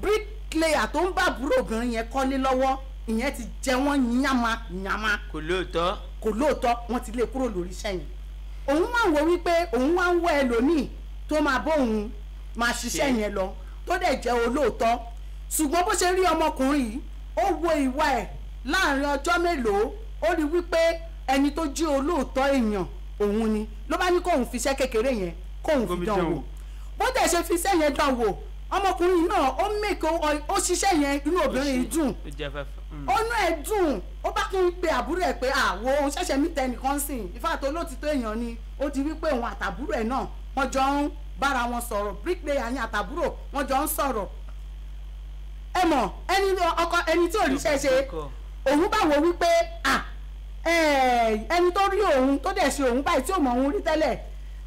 bricklayer tó ń bá àbúrò obìnrin yẹn kọ́lé lọ́wọ́, ìyẹn ti jẹ wọ́n yánma yánma. Kò lóòótọ́. Kò lóòótọ́, wọ́n ti lé kúrò lórí iṣẹ́ yẹn. Òun wá ń wo wípé òun wá ń wá ẹlòmíì tó máa bóun máa ṣiṣẹ́ Ṣe. yẹn lọ, tó dẹ̀ jẹ́ olóòótọ́. Ṣùgbọ́n bó ṣe rí ọmọkùnrin yìí, ó wo ìwà ẹ̀ láàrin ọjọ́ mélòó, ó rí wípé ẹni tó jí olóòótọ́ èèyàn òun ni, ló bá ní kóun fi iṣẹ́ kékeré yẹn kóun fi Kó fi dán dán wò. wò. Bó dẹ̀ ṣe fi iṣẹ́ yẹn dán wò, ọmọkùnrin náà ó mèkó, ó ṣiṣẹ́ yẹn, inú obìnrin yìí dùn. Ó jẹ́ afẹ́fẹ́. Ọ̀nà ẹ̀ dùn. Ó bá tún pe àbúrò ẹ̀ pé àwo òun ṣẹ̀ṣẹ̀ mí tẹnìkan sìn ìfàtọ́ olóòtítọ́ èèyàn ni. Ó di wípé òun àtàbúrò ẹ̀ náà, wọ́n jọ ń bára wọn sọ̀rọ̀, bricklayer yẹn àtàbúrò, wọ́n jọ ń sọ̀rọ̀. Ẹ mọ̀, ẹni ọkọ ẹni tí ò ríṣẹ́ ṣe, òun bá wo wípé à ẹni tó rí òun tó dẹ̀ ṣe òun báyìí, tí ò mọ̀ òun rí tẹ́lẹ̀,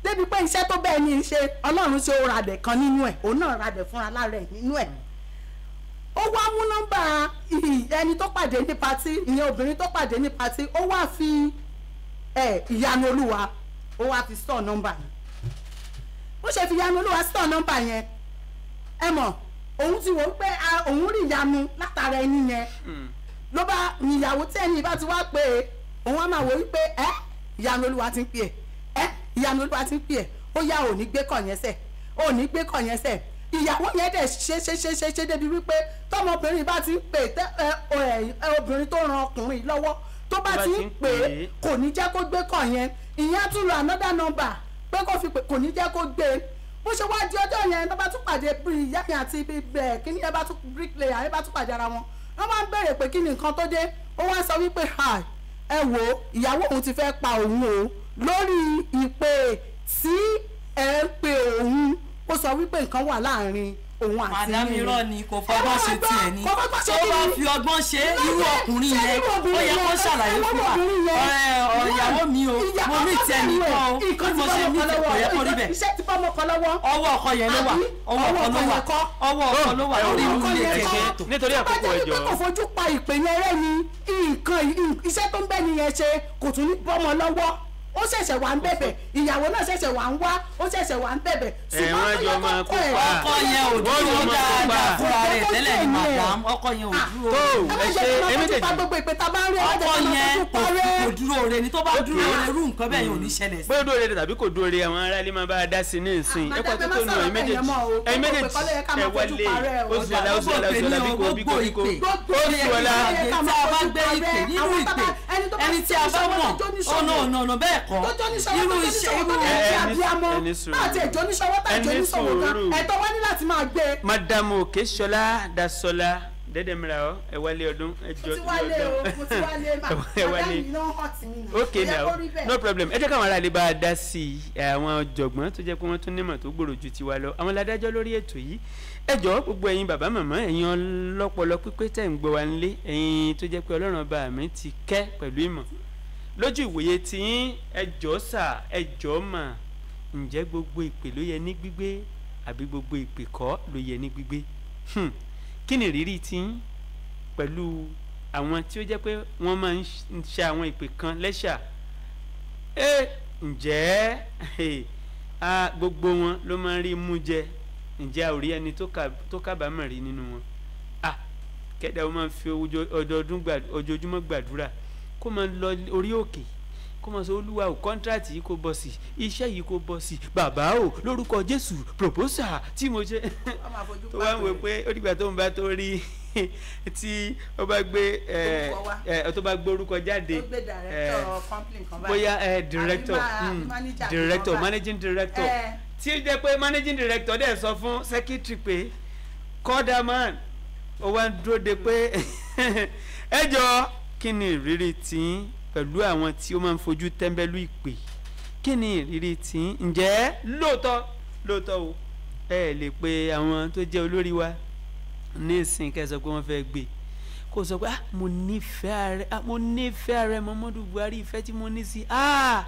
débi pé iṣẹ́ tó bẹ́ẹ̀ ní í ṣe, Ọlọ́run ṣe, ó radẹ̀ kan nínú ẹ̀, òun náà radẹ̀ fúnra lára ẹ̀ nínú ẹ̀. Ó wá mú nọ́mbà ẹni tó pàdé ní patí, ìyẹn obìnrin tó pàdé ní patí, ó wá fi ìyanu Olúwa, ó wá fi store nọ́mbà yẹn. Bó ṣe fi ìyanu Olúwa store nọ́mbà yẹn, ẹ mọ̀ Òun ti wò ó pé òun rí ìyanu látara ẹni yẹn. Ló bá ìyàwó tí ẹni bá ti wá pé òun á máa wò wípé ẹ ìyanu Olúwa ti ń pè ẹ, ìyanu Olúwa ti ń pè ẹ, ó yá ò ní gbé kọ̀ yẹn sẹ̀, ò ní gbé kọ̀ yẹn sẹ̀. Ìyàwó yẹn dẹ̀ ṣe ṣe ṣe ṣe ṣe débi wípé tọmọbìnrin bá ti ń pè, obìnrin tó ran ọkùnrin lọ́wọ́ tó bá ti ń pè é kò ní jẹ́ kó gbé kọ̀ yẹn. Ìyẹn tún lo another number pé kó fi pè, kò ní jẹ́ kó gbé. Bó ṣe wá di ọjọ́ yẹn tó bá tún pàdé ìyá yẹn àti kíní yẹn bá tún bricklayer yẹn bá tún pàdé ara wọn, wọ́n máa ń béèrè pé kí ni nǹkan tó dé. Ó wá sọ wípé ẹ wò ó, ìyàwó òun ti fẹ́ pa òun o lórí ìpè tí ẹ ń pe òun. Ó sọ wípé nǹkan wà láàrin òun àti Madam, irọ́ ni, kò fọgbọ́n ṣe tiẹ̀ ni. Kò fọgbọ́n ṣe Tó bá kí ni? fi ọgbọ́n ṣe irú ọkùnrin yẹn, ó yẹ kó ṣàlàyé fún wa, ìyàwó mi o, mo ní tiẹ̀ nìkan o, bí mo ṣe ní tiẹ̀ kò yẹ kó rí bẹ́ẹ̀. Iṣẹ́ ti bọ́ ọmọ kan lọ́wọ́. Ọwọ́ ọkọ yẹn ló wà, ọwọ́ ọkọ ló wà, ọwọ́ ọkọ ló wà lórí irú ilé tiẹ̀ tó. Nítorí Tó bá àkókò, jẹ́ ẹjọ́ wípé kò fojú pa ìpè yẹn rẹ́ ni, nǹkan iṣẹ́ tó ń bẹ́ nìyẹn ṣe kò tún ní bọ́mọ lọ́wọ́. Ó ṣẹ̀ṣẹ̀ wà ń bẹ̀bẹ̀, ìyàwó náà ṣẹ̀ṣẹ̀ wà ń wá, ó ṣẹ̀ṣẹ̀ wà ń bẹ̀bẹ̀. Ẹ̀, wọ́n jọ máa kó ẹ̀ kópa. Ọkọ yẹn ò dúró dáadáa fúnra rẹ̀ tẹ́lẹ̀ ni, madam, ọkọ yẹn ò dúró. Tó Ẹ má ẹ jẹ́ ṣe kí wọ́n èmi fojú pa tèjì gbogbo ìpè tá a bá ń rí, ẹ má jẹ́ Ọkọ kí wọ́n yẹn fojú pa rẹ́. kò dúró re ni, tó bá dúró re irú nǹkan bẹ́ẹ̀ yẹn ò ní ṣẹlẹ̀ sí. Bóyá dúró re tàbí kò dúró re, àwọn aráalé máa bá a dá sí ní ìsìn. Ẹ kọ́ tó tó nù ẹ̀yin méjèèjì, ẹ̀yin méjèèjì ẹ wọlé. Oṣù ọ̀la, oṣù ọ̀la, oṣù ọ̀la, bíkó bíkó bíkó, oṣù ọ̀la. Tí a bá gbé ìpè nínú ìpè, ẹni tí a bá mọ̀, ọ̀nà ọ̀nà ọ̀nà bẹ́ẹ̀ kọ́, Tó jọ́ níṣọwọ́, irú tó jọ́ iṣẹ́ níṣọwọ́, irú tó jẹ́ Ẹni- abiyamọ, ẹni sùúrù. láti ẹjọ́ níṣọwọ́ tá ẹjọ́ Ẹni níṣọwọ́ gan, sùúrù. ẹ̀tọ́ wa ní láti máa gbé. Madamu Òkèṣọlá Dasọlá Dẹ́dẹ̀mìrà ọ, ẹ wálé ọdún, ẹ jọ Mo ti wálé o, mo ti wálé mà. Ẹ wálé. Madam yìí náà hot mi nà. Ok Kò yẹ now, kó rí bẹ́ẹ̀. no problem. Ẹ jẹ́ káwọn aráàlú bá a dá sí i. Àwọn ọ̀jọ̀gbọ́n tó jẹ́ pé wọ́n tún nímọ̀ tó gbòòrò ju tiwa lọ, àwọn ládájọ́ lórí ètò yìí. Ẹ jọ̀ọ́, gbogbo ẹ̀yin bàbá màmá, ẹ̀yin ọlọ́pọlọ pípé tẹ̀ ń gbọ́ wa nílé, ẹ̀yin tó jẹ́ pé Ọlọ́run ọba mi ti kẹ́ pẹ̀lú ìmọ̀ lójú ìwòye tiyín, ẹ jọ̀ọ́ sà, ẹ jọ̀ọ́ mà, ǹjẹ́ gbogbo ìpè ló yẹ ní gbígbé àbí gbogbo ìpè kọ́ ló yẹ ní gbígbé? Kí ni ìrírí tiyín pẹ̀lú àwọn tí ó jẹ́ pé wọ́n máa ń ṣe àwọn ìpè kan lẹ́ṣà? Ẹ ǹjẹ́ gbogbo wọn ló máa ń rí mú jẹ? Ǹjẹ́ a ò rí ẹni tó kábàámọ̀ rí nínú wọn? Kẹ́dà ó máa ń fi ọdọọdún ojoojúmọ́ gbàdúrà, kó máa lọ orí òkè, kó máa sọ, Olúwa ò, kọ́ńtrátì yìí kó bọ́ sí, iṣẹ́ yìí kó bọ́ sí, bàbá ò, lórúkọ Jésù, proposal tí mo ṣe, Wọ́n máa fojú tó pa wá ń wò pé pé ó dìgbà tó ń bá tó rí tí ó bá gbé Orúkọ wá. tó bá gbé orúkọ jáde, Tó gbé director company kan báyìí. bóyá director, Àbí manager kan director, báyìí. managing director, tí ó jẹ́ pé managing director dẹ̀ sọ fún secretary pé call that man, ó wá ń dúró de pé ẹ jọ. Kí ni ìrírí tiyín pẹ̀lú àwọn tí ó máa ń fojú tẹ́ńbẹ́lú ìpè? Kí ni ìrírí tiyín? Ǹjẹ́ lóòótọ́ lóòótọ́ o, ẹ lè pe àwọn tó jẹ́ olórí wa ní ìsìn kẹ́ ẹ sọ pé wọ́n fẹ́ gbé, kó sọ pé ah, mo nífẹ̀ẹ́ ààrẹ, ah, mo nífẹ̀ẹ́ ààrẹ Muhammadu Buhari, ìfẹ́ tí mo ní sí, ah,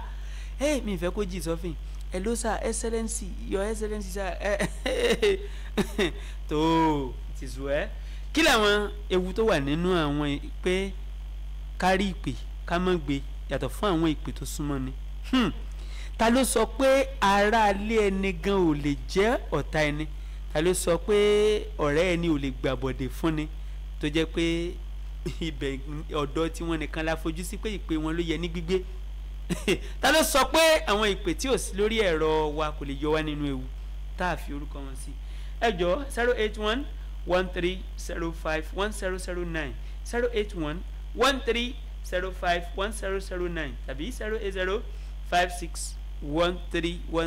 ẹ mi ìfẹ́ kó jì sọ́fìn. Hello sir, excellency, your excellency sir. Ẹ tó ti sùn ẹ. Kí làwọn ewu tó wà nínú àwọn pé kárí ìpè ká má gbé, yàtọ̀ fún àwọn ìpè tó súnmọ́ ni? Ta ló sọ pé aráalé ẹni gan ò lè jẹ́ ọ̀tá ẹni? Ta ló sọ pé ọ̀rẹ́ ẹni ò lè gbàbọ̀dè fún ni, tó jẹ́ pé ibẹ̀ ọ̀dọ̀ tí wọ́n nìkan la fojú sí pé ìpè wọn ló yẹ ní gbígbé? Ta ló sọ pé àwọn ìpè tí ò sí lórí ẹ̀rọ wa kò lè yọ wá nínú ewu tá a fi orúkọ wọn sí? Ẹ jọ, 08113051009, 08113051009 tàbí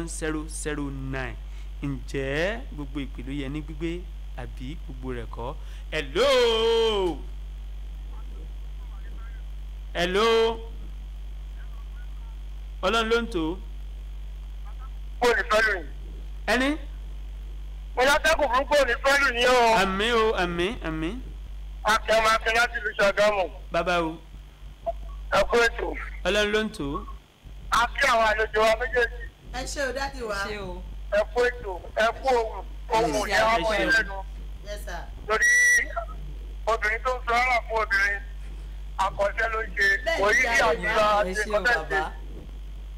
08056131009. Ǹjẹ́ gbogbo ìpè ló yẹ ní gbígbé àbí gbogbo rẹ̀ kọ́? Hello, hello, Ọlọ́run ló ń tò ó. Kò ní fẹ́ lù yín. Ẹni. Mo látẹ́kùn fún kò ní fẹ́ lù yín o. Àmín o, àmín, àmín. Akẹ́mọ Akin láti ìlú Ṣàgámù. Bàbá o. Ẹ kú ètò. Ọlọ́run ló ń tò ó. A kí àwọn àlejò wa méjèèjì. Ẹ ṣé o, daddy wa. Ṣé o. Ẹ kú ètò. Ẹ kú ohun. Ohun ìyá Ẹ ọmọ ṣé o. yẹn lẹ́nu. Yes sir. Torí obìnrin tó ń sọ ọ́rà fún obìnrin, àkọsẹ́ ló ń ṣe. Bẹ́ẹ̀ ni, Orí ní jàre. àdúrà Ẹ àti ṣé o kọ́tẹ́ ṣe. bàbá.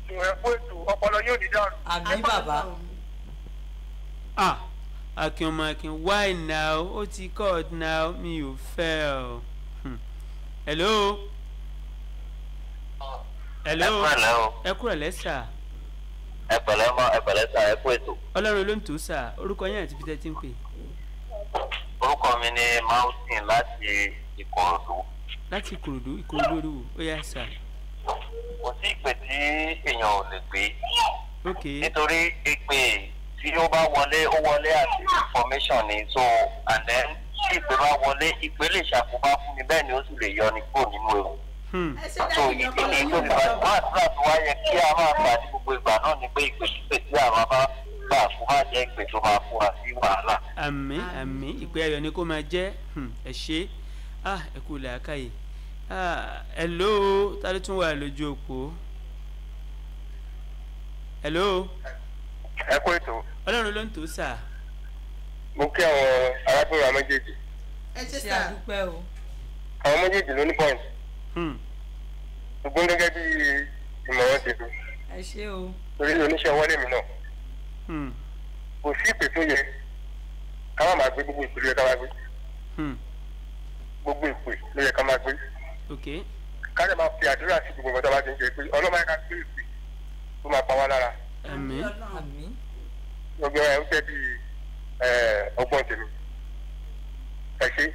Ẹ kú ètò. Ọpọlọ yóò ní dàrú. Àmín bàbá. Ah, Akin ọmọ Akin, why now? Ó ti cut now, mi ò fẹ́ ọ. Hello. Hello. Ẹ kúrò lẹ́sà. Ẹ pẹ̀lẹ́ mọ́, ẹ pẹ̀lẹ́ sà, ẹ kú ètò. Ọlọ́run ló ń tò sà. Orúkọ yẹn àti peter ti ń pè. Orúkọ mi ni Mountain láti Ìkòròdú. Láti Ìkòròdú, Ìkòròdú olúwo, ó yá sà. Kò sí ìpè tí èèyàn ò lè gbé. Ok. Nítorí ìpè tí ó bá wọlé, ó wọlé àti information ni, so and then tí ìpè bá wọlé, ìpè lè ṣàkóbá fún mi, bẹ́ẹ̀ ni ó sì lè yọ ni kúrò nínú ewu. So ìdí ni tó fi bá wọn àdúrà tó wá yẹ kí a máa gbà ní gbogbo ìgbà náà ni pé ìpè kípè tí àwọn bá gbà kó má jẹ́ ìpè tó máa fún wa sí wàhálà. Àmín, àmín, ìpè ayọ̀ ni kó máa jẹ́. Ẹ ṣé, ẹ kú làákàyè. Hello, ta ló tún wà lójú òpó? Hello. Ẹ kú ètò. Ọlọ́run ló ń tò sà. Mo kí àwọn arákùnrin àwọn méjèèjì. Ẹ ṣe ṣe sà. àdúpẹ́ o. Àwọn méjèèjì ló ní point. Ṣùgbọ́n gẹ́gẹ́ bí ìmọ̀ràn ti fi Ẹ ṣé o. torí oníṣẹ́ ọwọ́ lèmi náà, kò sí ìpè tó yẹ ká má máa gbé. Gbogbo ìpè ló yẹ ká máa gbé. Gbogbo ìpè ló yẹ ká máa gbé. Ok. Ká lè máa fi àdúrà sí gbogbo nǹkan tó bá ti ń ṣe pé ọlọ́mọ yẹn ká gbé ìpè tó máa pa wá lára. Àmín. Àmín. Gbogbo ẹ̀ ń jẹ́ bí ọgbọ́n tèmi. Ẹ ṣé.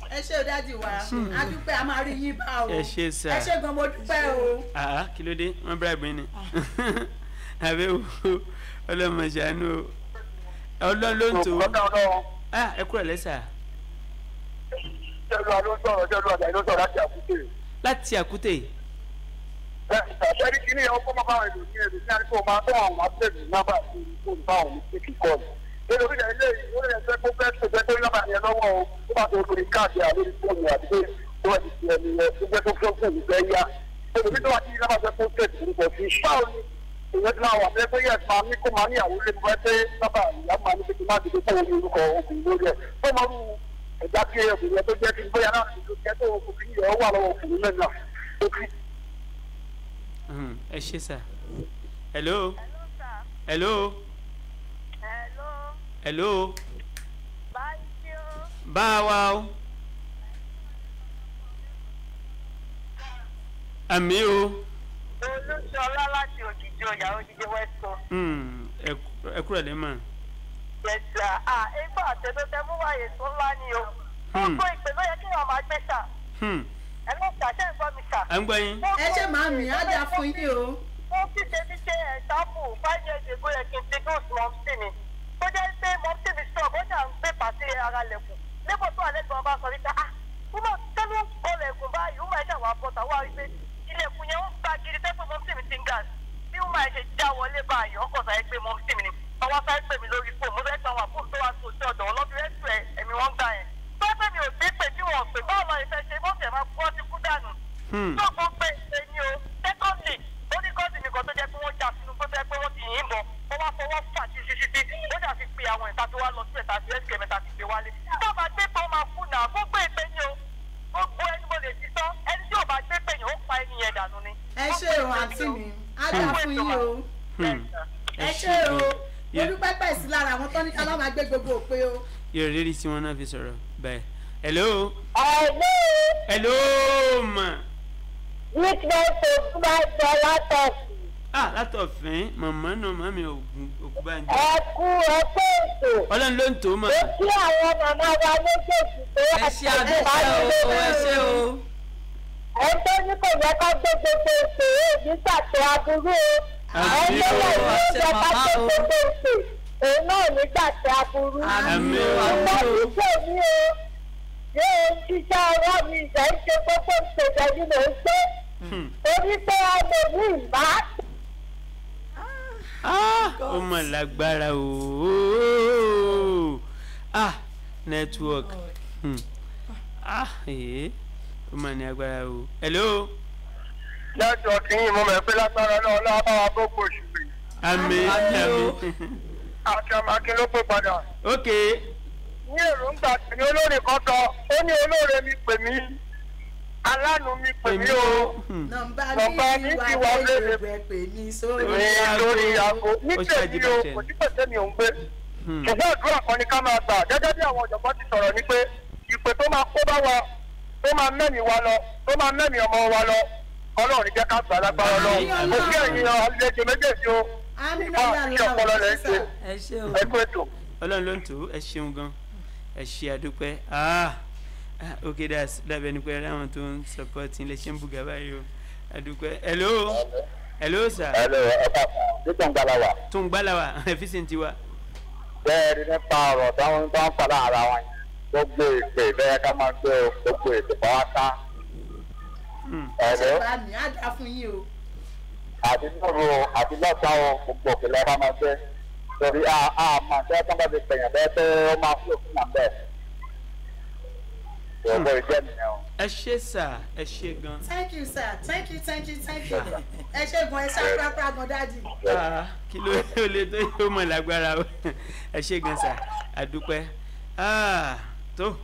Ẹ ṣé o dájú wa, a dúpẹ́, a máa rí yín bá o. Ẹ ṣé sà. Ẹ ṣé gan, mo dúpẹ́ o. Àá, kí ló dé? Wọ́n bribe mi ni àbẹ́ wo? Ọlọ́mọ ṣàánú o, Ọlọ́run ló ń tò ó. Ẹ kúrò lẹ́sà. Jẹ́lu àló ń sọ̀rọ̀, Jẹ́lu àjà ló sọ̀rọ̀ láti Àkúté. Láti Àkúté. Ṣẹ́rí kí ni ọkọ̀ máa bá àwọn èlò ní èrò ní àdúgbò máa bá àwọn àbẹ̀rù nọ́mbà sí fóònù bá àwọn mistake kọ́ọ̀lù. Lórí orílẹ̀ ilé yìí, ó lè fẹ́ kó fẹ́ tó fẹ́ tó nọ́mbà yẹn lọ́wọ́ o, ó bá tó lórí káàdì àlórí fóònù àti pé ó wà ní ti ẹni yẹn tó jẹ́ tó fẹ́ fóònù fẹ́ yá. Olùbí tó wà ní nọ́mbà fẹ́ kó tẹ̀sí orúkọ sí. Báwo ni èèyàn ti máa wà fẹ́ pé yẹ̀sì máa ní kó máa ní àwọn ilé fẹ́ pé nọ́mbà ìyá máa ní pé kí má ti dé fóònù orúkọ obìnrin lórí ẹ̀. Tó máa rú ẹ̀dá kí obìnrin yẹn tó jẹ́ kí bóyá náà ló jẹ́ tó obìnrin yẹn ó wà lọ́wọ́ ọkùnrin náà. Ẹ ṣé sà. Hello. Hello. Hello. Bá wa o. Àmín o. Olúṣọlá láti Òjìji ọjà, Òjìji West Coast. Ẹ kúrò lẹ́mọ̀. Yes sir. Ah, ẹgbẹ́ àtẹ̀tẹ̀tẹ̀ mú wáyé tó ńlá ni o. Gbogbo ìpè ló yẹ kí wọ́n máa gbé sà. Ẹ ló sà, ṣé ń gbọ́ mi sà? À ń gbọ́ yín. Ẹ ṣé màámi, á dáa fún yín o. Mo ti ṣe ti ṣe ẹ̀sáàpù 5 years ago yẹ kí n ti dùn mọ́mísì mi. Tó jẹ́ pé mọ́mísì mi sọ̀ bọ́jà ń gbé pàṣẹ ara lẹ̀kùn. Níbo tó àlẹ́ gan bá sọ wípé ah, wúmọ̀ tẹ́lú ń kọlẹ̀kùn báyìí, wúmọ̀ ẹ̀ṣẹ̀ wà bọ̀tà wá wípé ilẹ̀kùn yẹn ń gbá kiri tẹ́pẹ́ mọ́mísì mi ti ń gà. Bí wúmọ̀ ẹ̀ ṣe já wọlé báyìí, ọkọ̀ sáré pé mọ́mísì mi ni. Ọwọ́ sáré pè mí lórí fóònù, mo fẹ́ gba àwọn àbúrò tó wà tó sí ọ̀dọ̀ ọlọ́bí rẹ́sì ẹ̀mí wọ́n gbà yẹn. Tó pé mi ò gbé pè tí wọ́n pè báwo lọ ìfẹ́ ṣe mọ́mísì ẹ̀ máa kú ọ́ ti kú dànù. Tó gbọ́ pé ṣe ni o. Secondly, ó ní kọ́sì nìkan tó jẹ́ pé wọ́n jà sínú tó jẹ́ pé wọ́n ti yìn bọ̀, wọ́n wá fọwọ́ fà títí títí ó jà fi pe àwọn ìta tó wá lọ sí ẹ̀ta sí ẹ̀sìkẹ̀ mẹ́ta ti gbé wálé. Tó bá gbé pé ó máa kú náà, gbogbo ìpè ni o. Gbogbo ẹni mo lè ti sọ, ẹni tí ò bá gbé pè yẹn ó pa ẹni yẹn dànù ni. Ẹ ṣé o àǹtí mi, á dáa fún yín o. Ẹ ṣé o, mo dúpẹ́ pẹ̀ sí lára àwọn tó ní ká má máa gbé gbogbo òpè o. Ìrírí tí wọ́n náà fi sọ̀rọ̀ bẹ́ẹ̀. Hello. Hello. Hello ma. Witness Ògúnbàjọ látọ̀fin. Ah, látọ̀fin, màmá náà, màmí Ògúnbànjọ. Ẹ kú ọpẹ́ ètò. Ọlọ́run ló ń tó mà. Ó kí àwọn màmá wa méjèèjì tó Ẹ ṣé àdúpẹ́ o, ẹ ṣé o. Ẹ tó ní kò yẹ ká gbé gbogbo ètò èyí gbàtọ́ aburú o. Ẹ tó lè ní ó yẹ ká gbé gbogbo ètò òun náà nígbà tí aburú. Àmín o. Ọmọ mi kò ní o. Yóò ń ṣiṣẹ́ ọwọ́ mi ìgbà ń ṣe gbogbo ìṣèjọba ni mò ń ṣe. Torí pé ọmọ mi ìbá. Ó mọ̀ lágbára o. Ah, network. Ah, ee, ó mọ̀ ní agbára o. Hello. Nẹ́tíwọ̀kì yìí mo mọ̀ pé lágbára náà ọlọ́wọ́ bá wa gbogbo oṣù rè. Àmín, àmín. Akin ló pè padà. Ok. Ní èròǹgbà tèmi, olórin kan sọ, ó ní olóore mi pè mí, aláàánú mi pè mí o. Nọ́mbà mi ti wà lórí pè mí sórí lórí aago. Ní tèmi o, kò sí pèsè mi ò ń gbé. Ṣùgbọ́n àdúrà kan ni ká máa gbà gẹ́gẹ́ bí àwọn ọ̀jọ̀gbọ́n ti sọ̀rọ̀ ni pé ìpè tó máa kó bá wa tó máa mẹ́mìí wa lọ tó máa mẹ́mìí ọmọ wa lọ Ọlọ́run ní jẹ́ ká gbà lágbára Ọlọ́run. Mo kí ẹ̀yin àlejò méjèèjì o, ìfọ̀ àti ọpọlọ lẹ̀ ń ṣe, ẹ kú ètò. Ọlọ́run ló ń tò ó, ẹ ṣeun gan, ẹ ṣe àdúpẹ́. Ok, that's lábẹ́ ní pé ráwọn tó ń support ilé ṣe ń bùgà báyìí o, àdúpẹ́. Hello, hello sir. Hello, ọ̀pá ní Tùngbàlàwà. Tùngbàlàwà, ẹ̀físìn tiwa. Bẹ́ẹ̀ ni nípa ọ̀rọ̀ táwọn tó ń fa lára wọn, gbogbo ìpè bẹ́ẹ̀ ká máa gbé o, gbogbo ìpè pàápàá. Hello. Àmì á dá fún yín o. Àti lóru o, àti lọ́sàn-án o, gbogbo òkè lọ́ọ́ bá máa gbé. Torí a máa ṣe tó ń bá ti pèèyàn bẹ́ẹ̀ tó máa fún òfin náà bẹ́ẹ̀. Gbogbo ìjẹ́ nìyẹn o. Ẹ ṣé sà, ẹ ṣé gan. Thank you sir, thank you, thank you, thank you. Ẹ ṣé gan, ẹ ṣá pápá gan dáàdì. Kí ló lè tó yóò mọ̀ lágbára o. Ẹ ṣé gan sà, àdúpẹ́. Tó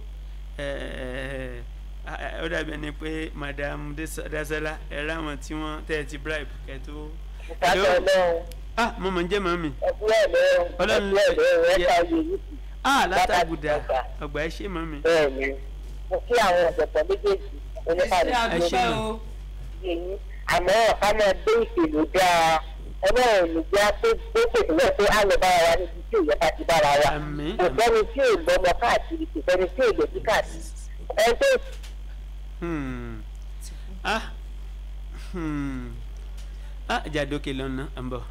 ó dàbí ẹni pé Madam Dasola ẹ ráwọn tí wọ́n tẹ́ ẹ ti bribe kẹ́ tó. Mo mọ̀ ń jẹ́ màmí. Ọlọ́run ló yẹ. Látàgùdà ọgbà ẹ ṣé màmí. Bẹ́ẹ̀ni, mo kí àwọn ọ̀jọ̀gbọ́n méjèèjì oníkàlùkù yìí, àmọ́ ká máa gbé ìṣèlú dáa. Ọlọ́run ní jẹ́ pé gbèsè lọ pé á lọ bára wa níbi tí òye bá ti bára wa. Kò sẹ́ni tí ò lọ́mọ káàkiri, kò sẹ́ni tí ò lòdì káàkiri. Ẹni tó. Jàdókè lọ́nà à ń bọ̀.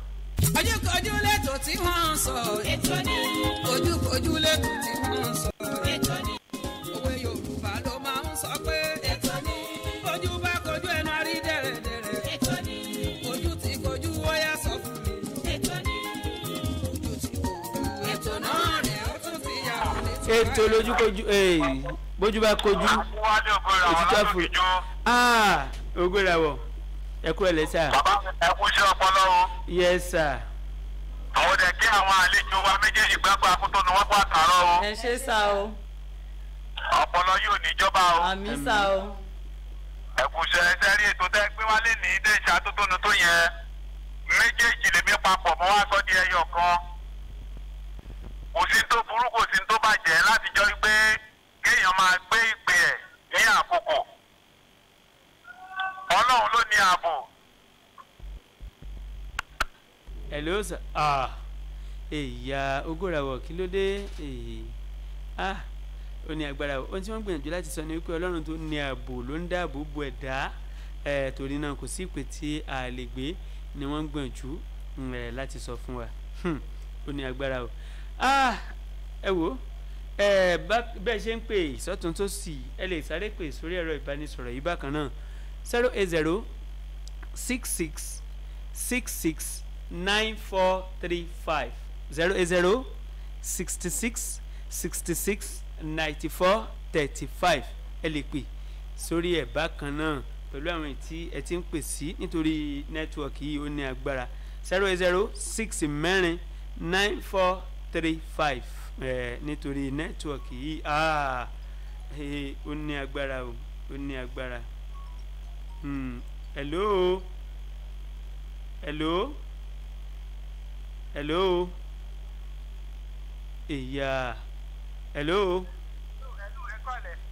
Ojúkojú lẹ́tọ̀ tí wọ́n ń sọ. Ètò ni. Ojúkojú lẹ́tọ̀ tí wọ́n ń sọ. Ètò ni. Òwe Yorùbá ló máa ń sọ pé. Ètò ni. Ojú bá kojú ẹnu àrí dẹ̀rẹ̀dẹ̀rẹ̀. Ètò ni. Ojú ti kojú wọ́yà sọ fún mi. Ètò ni. Ojú ti kojú. Ètò náà rẹ̀ ó tún ti yà wọ́n létí. Ètò lójúkojú bójú bá kojú òtítọ́ fún ògbérawọ̀ ẹ kúrò lẹ́sà. Bàbá ẹ kú iṣẹ́ ọpọlọ o. Yes sir. Àwọn ọdẹ kí àwọn àlejò wa méjèèjì gbàgbọ́ akótónu wọn kó àtàrọ o. Ẹ ṣé sá o. Ọpọlọ yóò níjọba o. Àmín sá o. Ẹ kú iṣẹ́ ẹsẹ̀ rí ètò tẹ́ gbé wálé ní ilé iṣẹ́ atótónu tó yẹn méjèèjì lèmi papọ̀ mọ́ wá sọ di ẹyọ kan. Kò sí tó burú, kò sí tó bàjẹ́ láti jọ pé kéèyàn máa gbé ìpè ẹ̀ ní àkókò. Ọlọ́run ló ní ààbò. Hello sir. Ìyá ogórawọ̀ kí ló dé? Ó ní agbára. Ohun tí wọ́n gbìyànjú láti sọ ni wípé Ọlọ́run tó ní ààbò ló ń dáàbò bo ẹ̀dá, torí náà kò sí ìpè tí a lè gbé ni wọ́n ń gbìyànjú láti sọ fún wa. Ó ní agbára o. Ẹ wò bẹ́ẹ̀ ṣe ń pè sọ́tún tó sì ẹ lè sáré pè sórí ẹ̀rọ ìbánisọ̀rọ̀ yìí bákan náà 080 66 66 9435 080 66 66 94 35. Ẹ lè pè sórí ẹ̀ bákan náà pẹ̀lú àwọn tí ẹ ti ń pè sí nítorí nẹ́tíwọ̀kì yìí ó ní agbára 080 6 4 94 35 nítorí nẹ́tíwọ̀kì yìí ó ní agbára o, ó ní agbára. Hello, hello, hello, ìyá, hello.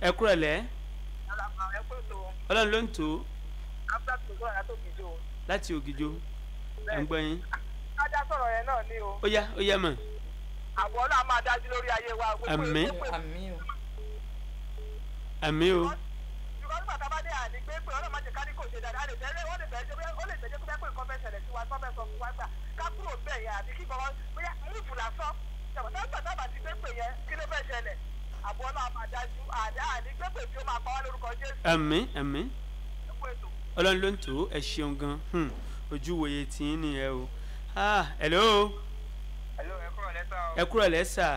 Ẹ kúrò lẹ́. Ọlọ́run ló ń tò ó láti Ògìjò, ẹ̀ ń gbọ́ yín. Kájá sọ̀rọ̀ yẹn náà ni o. Ó yá, ó yá mọ̀. Àbọ̀ Ọlọ́run máa dájú lórí ayé wa. Àmín. Àmín o. Nígbà tá a bá dé àní pé pé Ọlọ́run máa jẹ ká ní kò ṣe dáadáa, a lè fẹ́ ó lè fẹ́ jẹ́ ó lè fẹ́ jẹ́ kó fẹ́ pé nǹkan fẹ́ ṣẹlẹ̀ sí wa tó fẹ́ sọ fún wa gbà ká kúrò bẹ́ẹ̀ yẹn àbí kí bàbá bóyá múùfù lásán. Ṣàbọ̀tá tá a bá ti gbé pè yẹn kí ló fẹ́ ṣẹlẹ̀? Àbọ̀ Ọlọ́run máa dájú àní gbé pè tí ó máa pa wá lórúkọ Jésù. Àmín, àmín. Ọlọ́run ló ń tò ó, ẹ ṣeun gan. Ojú wòye tí ń nìyẹn o. Hello. Hello, ẹ kúrò lẹ́sà o. Ẹ kúrò lẹ́sà.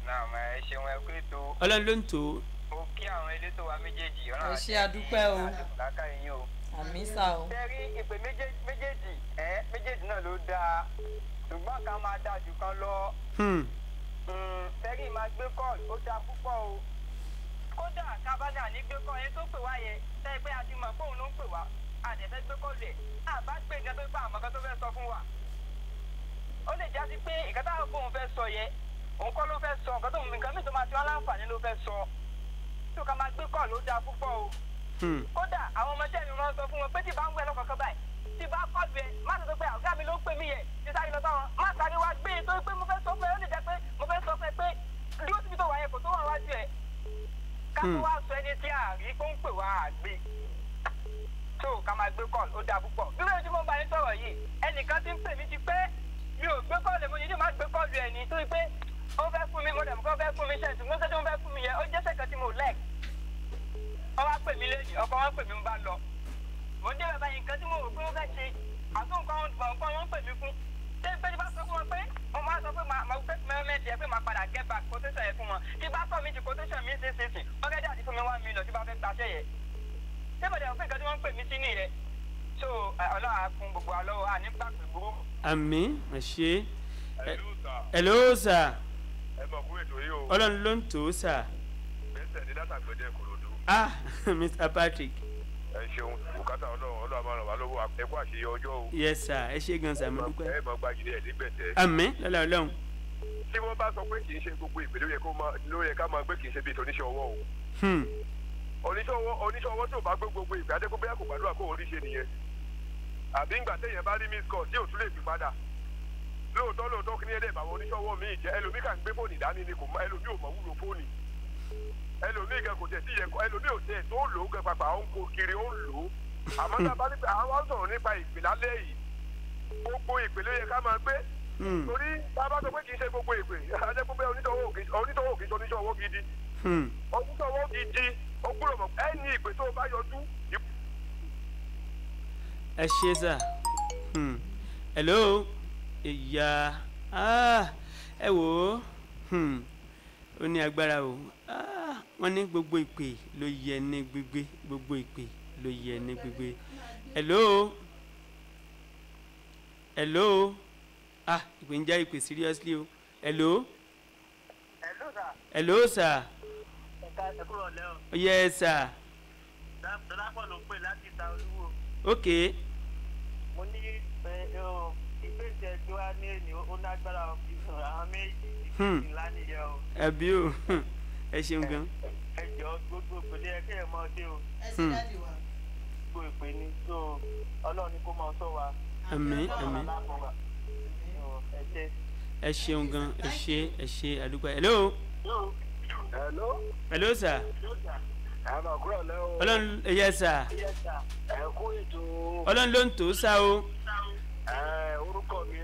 Naam, ẹ ṣeun, ẹ kú ètò. Ọlọ́run ló ń tò ó. Mo kí àwọn elétò wa méjèèjì. Ẹ ṣé àdúpẹ́ o. Làákàyè yín o. Àmín sá o. Ṣé rí ìpè méjèèjì méjèèjì náà ló dáa, ṣùgbọ́n kan máa dáa jù kan lọ. Ṣé rí máa gbé kọ́ọ̀lù ó dáa púpọ̀ o. Kódà kábàdà ní gbé kọ́ọ̀lù yẹn tó pè wá yẹn, ṣé pé a ti mọ̀ pé òun ló ń pè wá, a dẹ̀ fẹ́ gbé kọ́ọ̀lù ẹ̀, àbá gbé nǹkan tó pa àmọ́ kan tó fẹ́ sọ fún wa. Ó lè já sí pé nǹkan táwọn fóun fẹ́ sọ yẹn Òun kọ́ ló fẹ́ sọ nǹkan tó nǹkan mi tó máa ti wá láǹfààní ló fẹ́ sọ. Tó ká máa gbé kọ́ ló dáa púpọ̀ o. Kódà àwọn ọmọọṣẹ́ mi máa ń sọ fún wọn pé tí bá ń wẹ̀ lọ́kọ̀ọ̀kan báyìí, tí bá kọ́ọ̀lù ẹ, má sọ pé ọ̀gá mi ló ń pè mí yẹn, tí sáré lọ bá wọn, má sáré wá gbé e torí pé mo fẹ́ sọ fún ẹ, ó lè jẹ́ pé mo fẹ́ sọ fún ẹ pé dúró síbi tó wà yẹn kò tó wà wájú ẹ. Ká tó wá sọ ẹni tí a rí kó ń pè wá àgbè. Tó ká máa gbé kọ́ọ̀lù ó dáa púpọ̀. Bí wọ́n ti mọ̀ bá yín sọ̀rọ̀ yìí, ẹnìkan ti ń pè mí ti pé mi ò gbé kọ́ọ̀lù mo ní má gbé kọ́ọ̀lù ẹ̀ ní torí pé ó fẹ́ fún mi mo dẹ̀ mọ̀ kó fẹ́ fún mi ṣe ṣùgbọ́n ṣé tó ń fẹ́ fún mi yẹn ó jẹ́ sẹ́kàn tí mo like. Ó wá pè mí lẹ́yìn ọkọ wọn pè mí ń bá lọ. Mo ń dé bàbá yìí nǹkan tí mo rò pé ó fẹ́ ṣe àtúnkọ́ nǹkan wọn ń pè mí fún. Ṣé pé tí bá sọ fún wọn pé mo máa sọ pé màá fẹ́ mẹ́mẹ́ntì ẹ pé màá padà get back quotation yẹn fún wọn. Tí bá sọ mi ti quotation mi ṣe ṣe ṣe ọ̀gẹ́dẹ́ àti fún mi 1 million tí bá fẹ́ gbaṣẹ́ yẹn. Ṣé bọ̀dẹ̀ pé nǹkan tí wọ́n ń pè mí sí nìyẹn? So Ọlọ́run á kún gbogbo wa lọ́wọ́ àní gbàgbé burú. Àmín, ẹ ṣé. Hello sir. Ẹ mọ̀ kú ètò yìí o. Ọlọ́run ló ń tò ó sir. Bẹ́sẹ̀ ní látàgbẹ̀dẹ Ìkòròdú. Ah, Mr. Patrick. Ẹ ṣeun, bùkátà Ọlọ́run Ọlọ́run máa ràn wá lọ́wọ́, ẹ kú àṣeyọ ọjọ́ o. Yes sir, ẹ ṣé gan sir, mo dúpẹ́. Ẹ mọ̀ gbajúmọ̀ ẹ̀ nígbẹ̀tẹ̀. Àmín, lọ́lá Ọlọ́run. Tí wọ́n bá sọ pé kì í ṣe gbogbo ìpè ló yẹ ká máa gbé kì í ṣe bíi oníṣẹ́ ọwọ́ o. Oníṣẹ́ ọwọ́ tí ò bá gbé gbogbo ìpè adékún bóyá kò gbàdúrà kó orí ṣe nìyẹn. Àbí ńgbà téèyàn bá rí miss call tí ò tún lè fi padà. Lóòótọ́ lóòótọ́ kí ní ẹ̀dẹ̀ ìbàwọ̀ oníṣẹ́ ọwọ́ mi jẹ́ ẹlòmíì kà ń gbé fóònù dání ni kò mọ ẹlòmíì ò mọ wúlò fóònù. Ẹlòmíì gan kò tẹ̀ sí yẹn ẹlòmíì ò tẹ̀ tó lò ó gan pàpà ó ń kó kiri ó ń lò ó. Àmọ́ tá a bá ní pé àwọn sọ̀rọ̀ nípa ìpè lálẹ́ yìí gbogbo ìpè ló yẹ ká máa gbé. Torí tá a bá sọ pé kì í ṣe gbogbo ìpè ajẹ́ pé onítọ̀wọ́ kì í ṣe oníṣẹ́ ọwọ́ gidi. Oníṣẹ́ ọwọ́ gidi ó gbúdọ̀ mọ̀ ẹni ìpè tó bá yọjú. Ẹ ṣé sà. Hello ìyá ẹ wò ó ó ní agbára o. Wọ́n ní gbogbo ìpè ló yẹ ní gbígbé, gbogbo ìpè ló yẹ ní gbígbé. Hello hello ah ìpè ń já ìpè seriously o. Hello hello sir. Yes sir. Dọ́lápọ̀ ló ń pè láti ìta Olúwo. Ok. Mo ní ìgbésẹ̀ tí wàá ní èyí ó lágbára àwọn méjì ńlá nìyẹn o. Àbí o, ẹ ṣeun gan. Ẹ jọ gbogbo ìpele ẹ kéèyàn mọ ọdẹ o. Ẹ ṣe dáàdì wa. Gbogbo ìpè ni so Ọlọ́run ni kó máa sọ wa. Àmín àmín. Ẹ ṣeun gan, ẹ ṣé ẹ ṣé àdúgbò. Hello. Hello. Hello sir. Ọlọ́run yes sir. Ẹ kú ètò. Ọlọ́run ló ń tò ó sá o. Orúkọ mi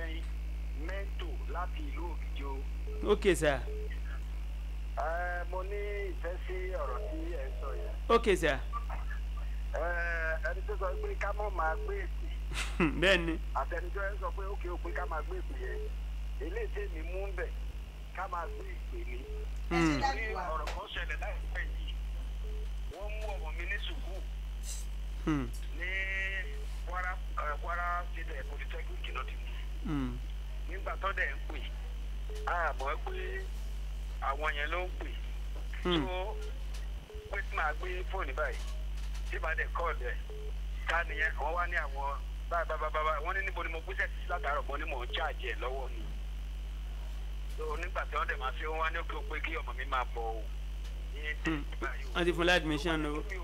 Mẹ́ńtò láti ìlú Ògìjò. Ok sir. Mo ní ìfẹ́ sí ọ̀rọ̀ tí ẹ ń sọ yẹn. Ok sir. Ẹni tó sọ pé ká mọ̀ máa gbé èpè. Bẹ́ẹ̀ni. Àtẹnudọ́ ẹ ń sọ pé ókè ó pé ká máa gbé èpè yẹn. Eléyìí tèmi mú ń bẹ̀ ká máa gbé èpè ni. Ní ọ̀rọ̀ kan ṣẹlẹ̀ láìpẹ́ yìí, wọ́n mú ọmọ mi ní sùkúù ní Kwara State Polytechnic náà ti mú. Nígbà tó dẹ̀ ń pè, àmọ́ pé àwọn yẹn ló ń pè. Tó pé tí màá gbé fóònù báyìí, tí màá dẹ̀ kọ́ọ̀lù ẹ̀, ká nìyẹn, wọ́n wá ní àwọn báyìí báyìí báyìí, wọ́n ní níbo ni mo gbéṣẹ́ sí látàárọ̀, mo ní mò ń cháàjì ẹ̀ lọ́wọ́ ni. Tó nígbà tí wọ́n dẹ̀ máa fi wọ́n wá ní òkè pé kí ọmọ mi máa bọ̀ o. Wọ́n ti fún ládùmíṣàn o.